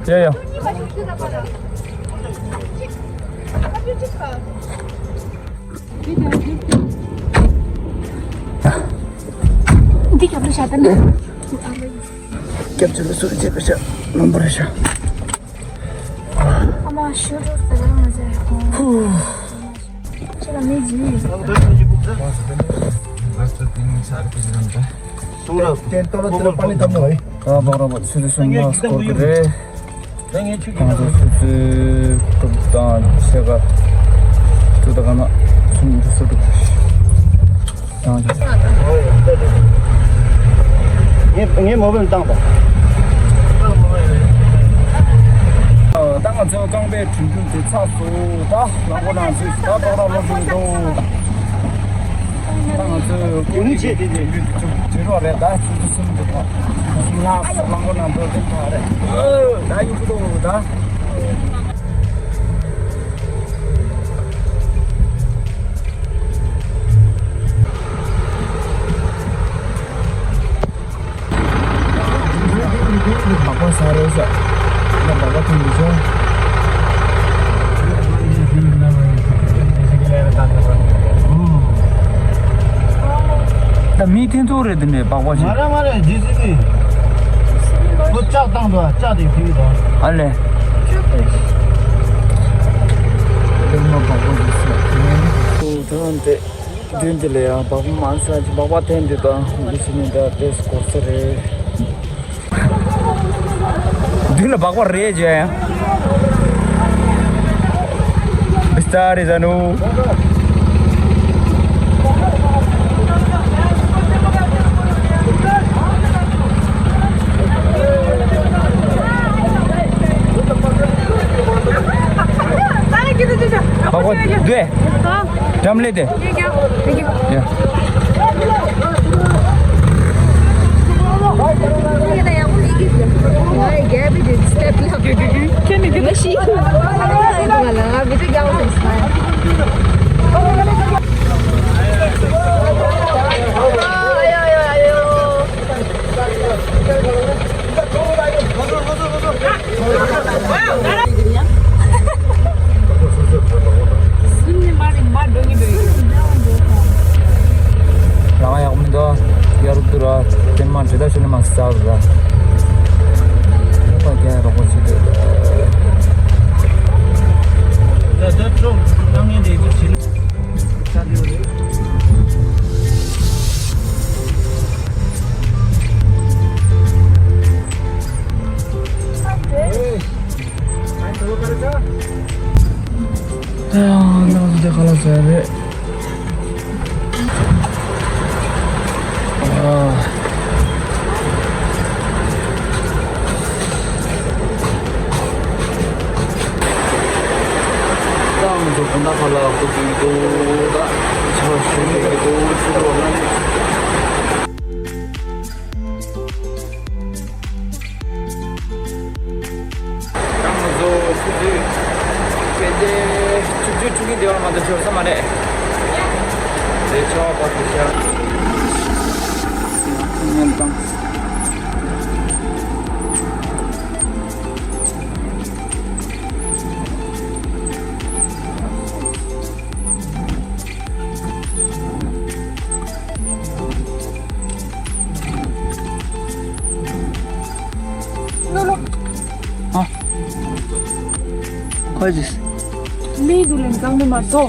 ཡ་ཡ། འདི་རྒྱབ་ལ་བཞག་ད་ནི། སྐྱབས་བཅོལ་ལ་སུ་རེ་བྱེད་པ་ཤ་ལམ་བར་ཤ། ཨ་མ་ཤོད་རོགས་ཟེར་ར་མ་ཟེར། ཁྱེད་ལ་མི་ཟིན། སྟེང་ཏོ་ལ་ཚུར་པ་ནི་དམ་ལ་བའི། ཨ་བག་ར་བ་ཆུ་ཚོད་གསུམ་མ་སྐོར་གི་རེད། ད་ངས་ཆུ་ཁྱེར་ང་ཚོ་ཆུ་ཚོད་དྲུག་དང་ཕྱེད་ཀ་དྲུག་དང་ག་ན་གསུམ་དྲུག་སོ་དྲུག་དང་། ངས་ངས་མོ་བེལ་བཏང་དང་། ད་ང་ཚོ་རྐང་པའི་གྲུ་འགྲུལ་དེ་ཚགས་སུ་ད་ལམ་ཁོ་ནང་ཚུད། ད་ཏོག་ར་ལོག་འགྲོ་འདུག་ད་ང་ཚོ་ཀུན་བྱེད་དེ་དེ་དུས་ཚོད་ཇི་རོགས་རེད། ད་ཆུ་ཚོད་གསུམ་དུ་ད་ལགས་ལམ་ཁོ་ནང་འགྲོ་དེ་ད་རེད། ད་ཡུ་ཧུ་ད། སྦག་སྦག་ཟ་རེད་ཟ། ད་སྦག་སྦག་འཐུང་གི་ཆོག་ད་མི་འཐེན་ཐུག་རེད་དེ་ནས་སྦག་སྦག་ང་ཅིག་རང་ང་རང་ཇི་སི་ཀི། ཁོ་ལྕགས་བཏང་འདུག་ལྕགས་དེ་ཁྱེར་གི་འདུག་ཨ་ལས། ད་ལྟ་དེ་མདུན་དེ་ལ་ཡང་སྦག་སྦག་མང་ས་ཅིག་སྦག་སྦག་འཐེན་འདུག་ད་འདི་ཕྱི་ནས་ད་ཏེས་སྐོར་ས་རེད། མདུན་ལ་སྦག་སྦག་རེད་ཅེ། བི་སྟ་རེ་ཟ་ནུ། སྦག་སྦག་འདུས། འགྲམ་ལས་དེ། ཡ། རང་ཡག་མི་འདུག་ཡ་རུ་ཏུ་ར་དེ་མ་འདྲེ་ད་ཤི་ནི་མ་ས་ར། ད་རྒྱ་རོགས་པ་ཆེ་འདུག་ད་ད་ཁྲོ་ད་ངས་འདི་ཚོ་བྱེད་ནི་ས་དེ་རེད། ཏང་ཚོ་དགོང་དག་ཁ་ལག་འགྲོ་གི་འདུག་ད་ཆར་པ་ཞུ་གི་འདུག་ཆུ་ལོག་ན། ང་ཚོ་ཆུ་ཚོད་བརྒྱད་དེ་ཆུ་ཚོད་ཆུ་གི་འདེབས་པ་མ་གཏོགས་ཆོར་ས་མ་རེད། དེ་ཆར་པ་དེ་ཤར། ཉན་དང་། ཨ། ཁོ་ཅིས། མི་འདུག་ལན་གང་ནས་མ་ཐོ།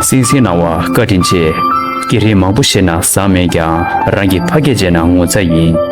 གསན་གཟིགས་གནང་བར་བཀའ་དྲིན་ཆེ། སྐད་རིགས་མང་པོ་ཤེས་ན་བཟང་མེད་ཀྱང་རང་གི་ཕ་སྐད་བརྗེད་ན་ངོ་ཚ་ཡིན།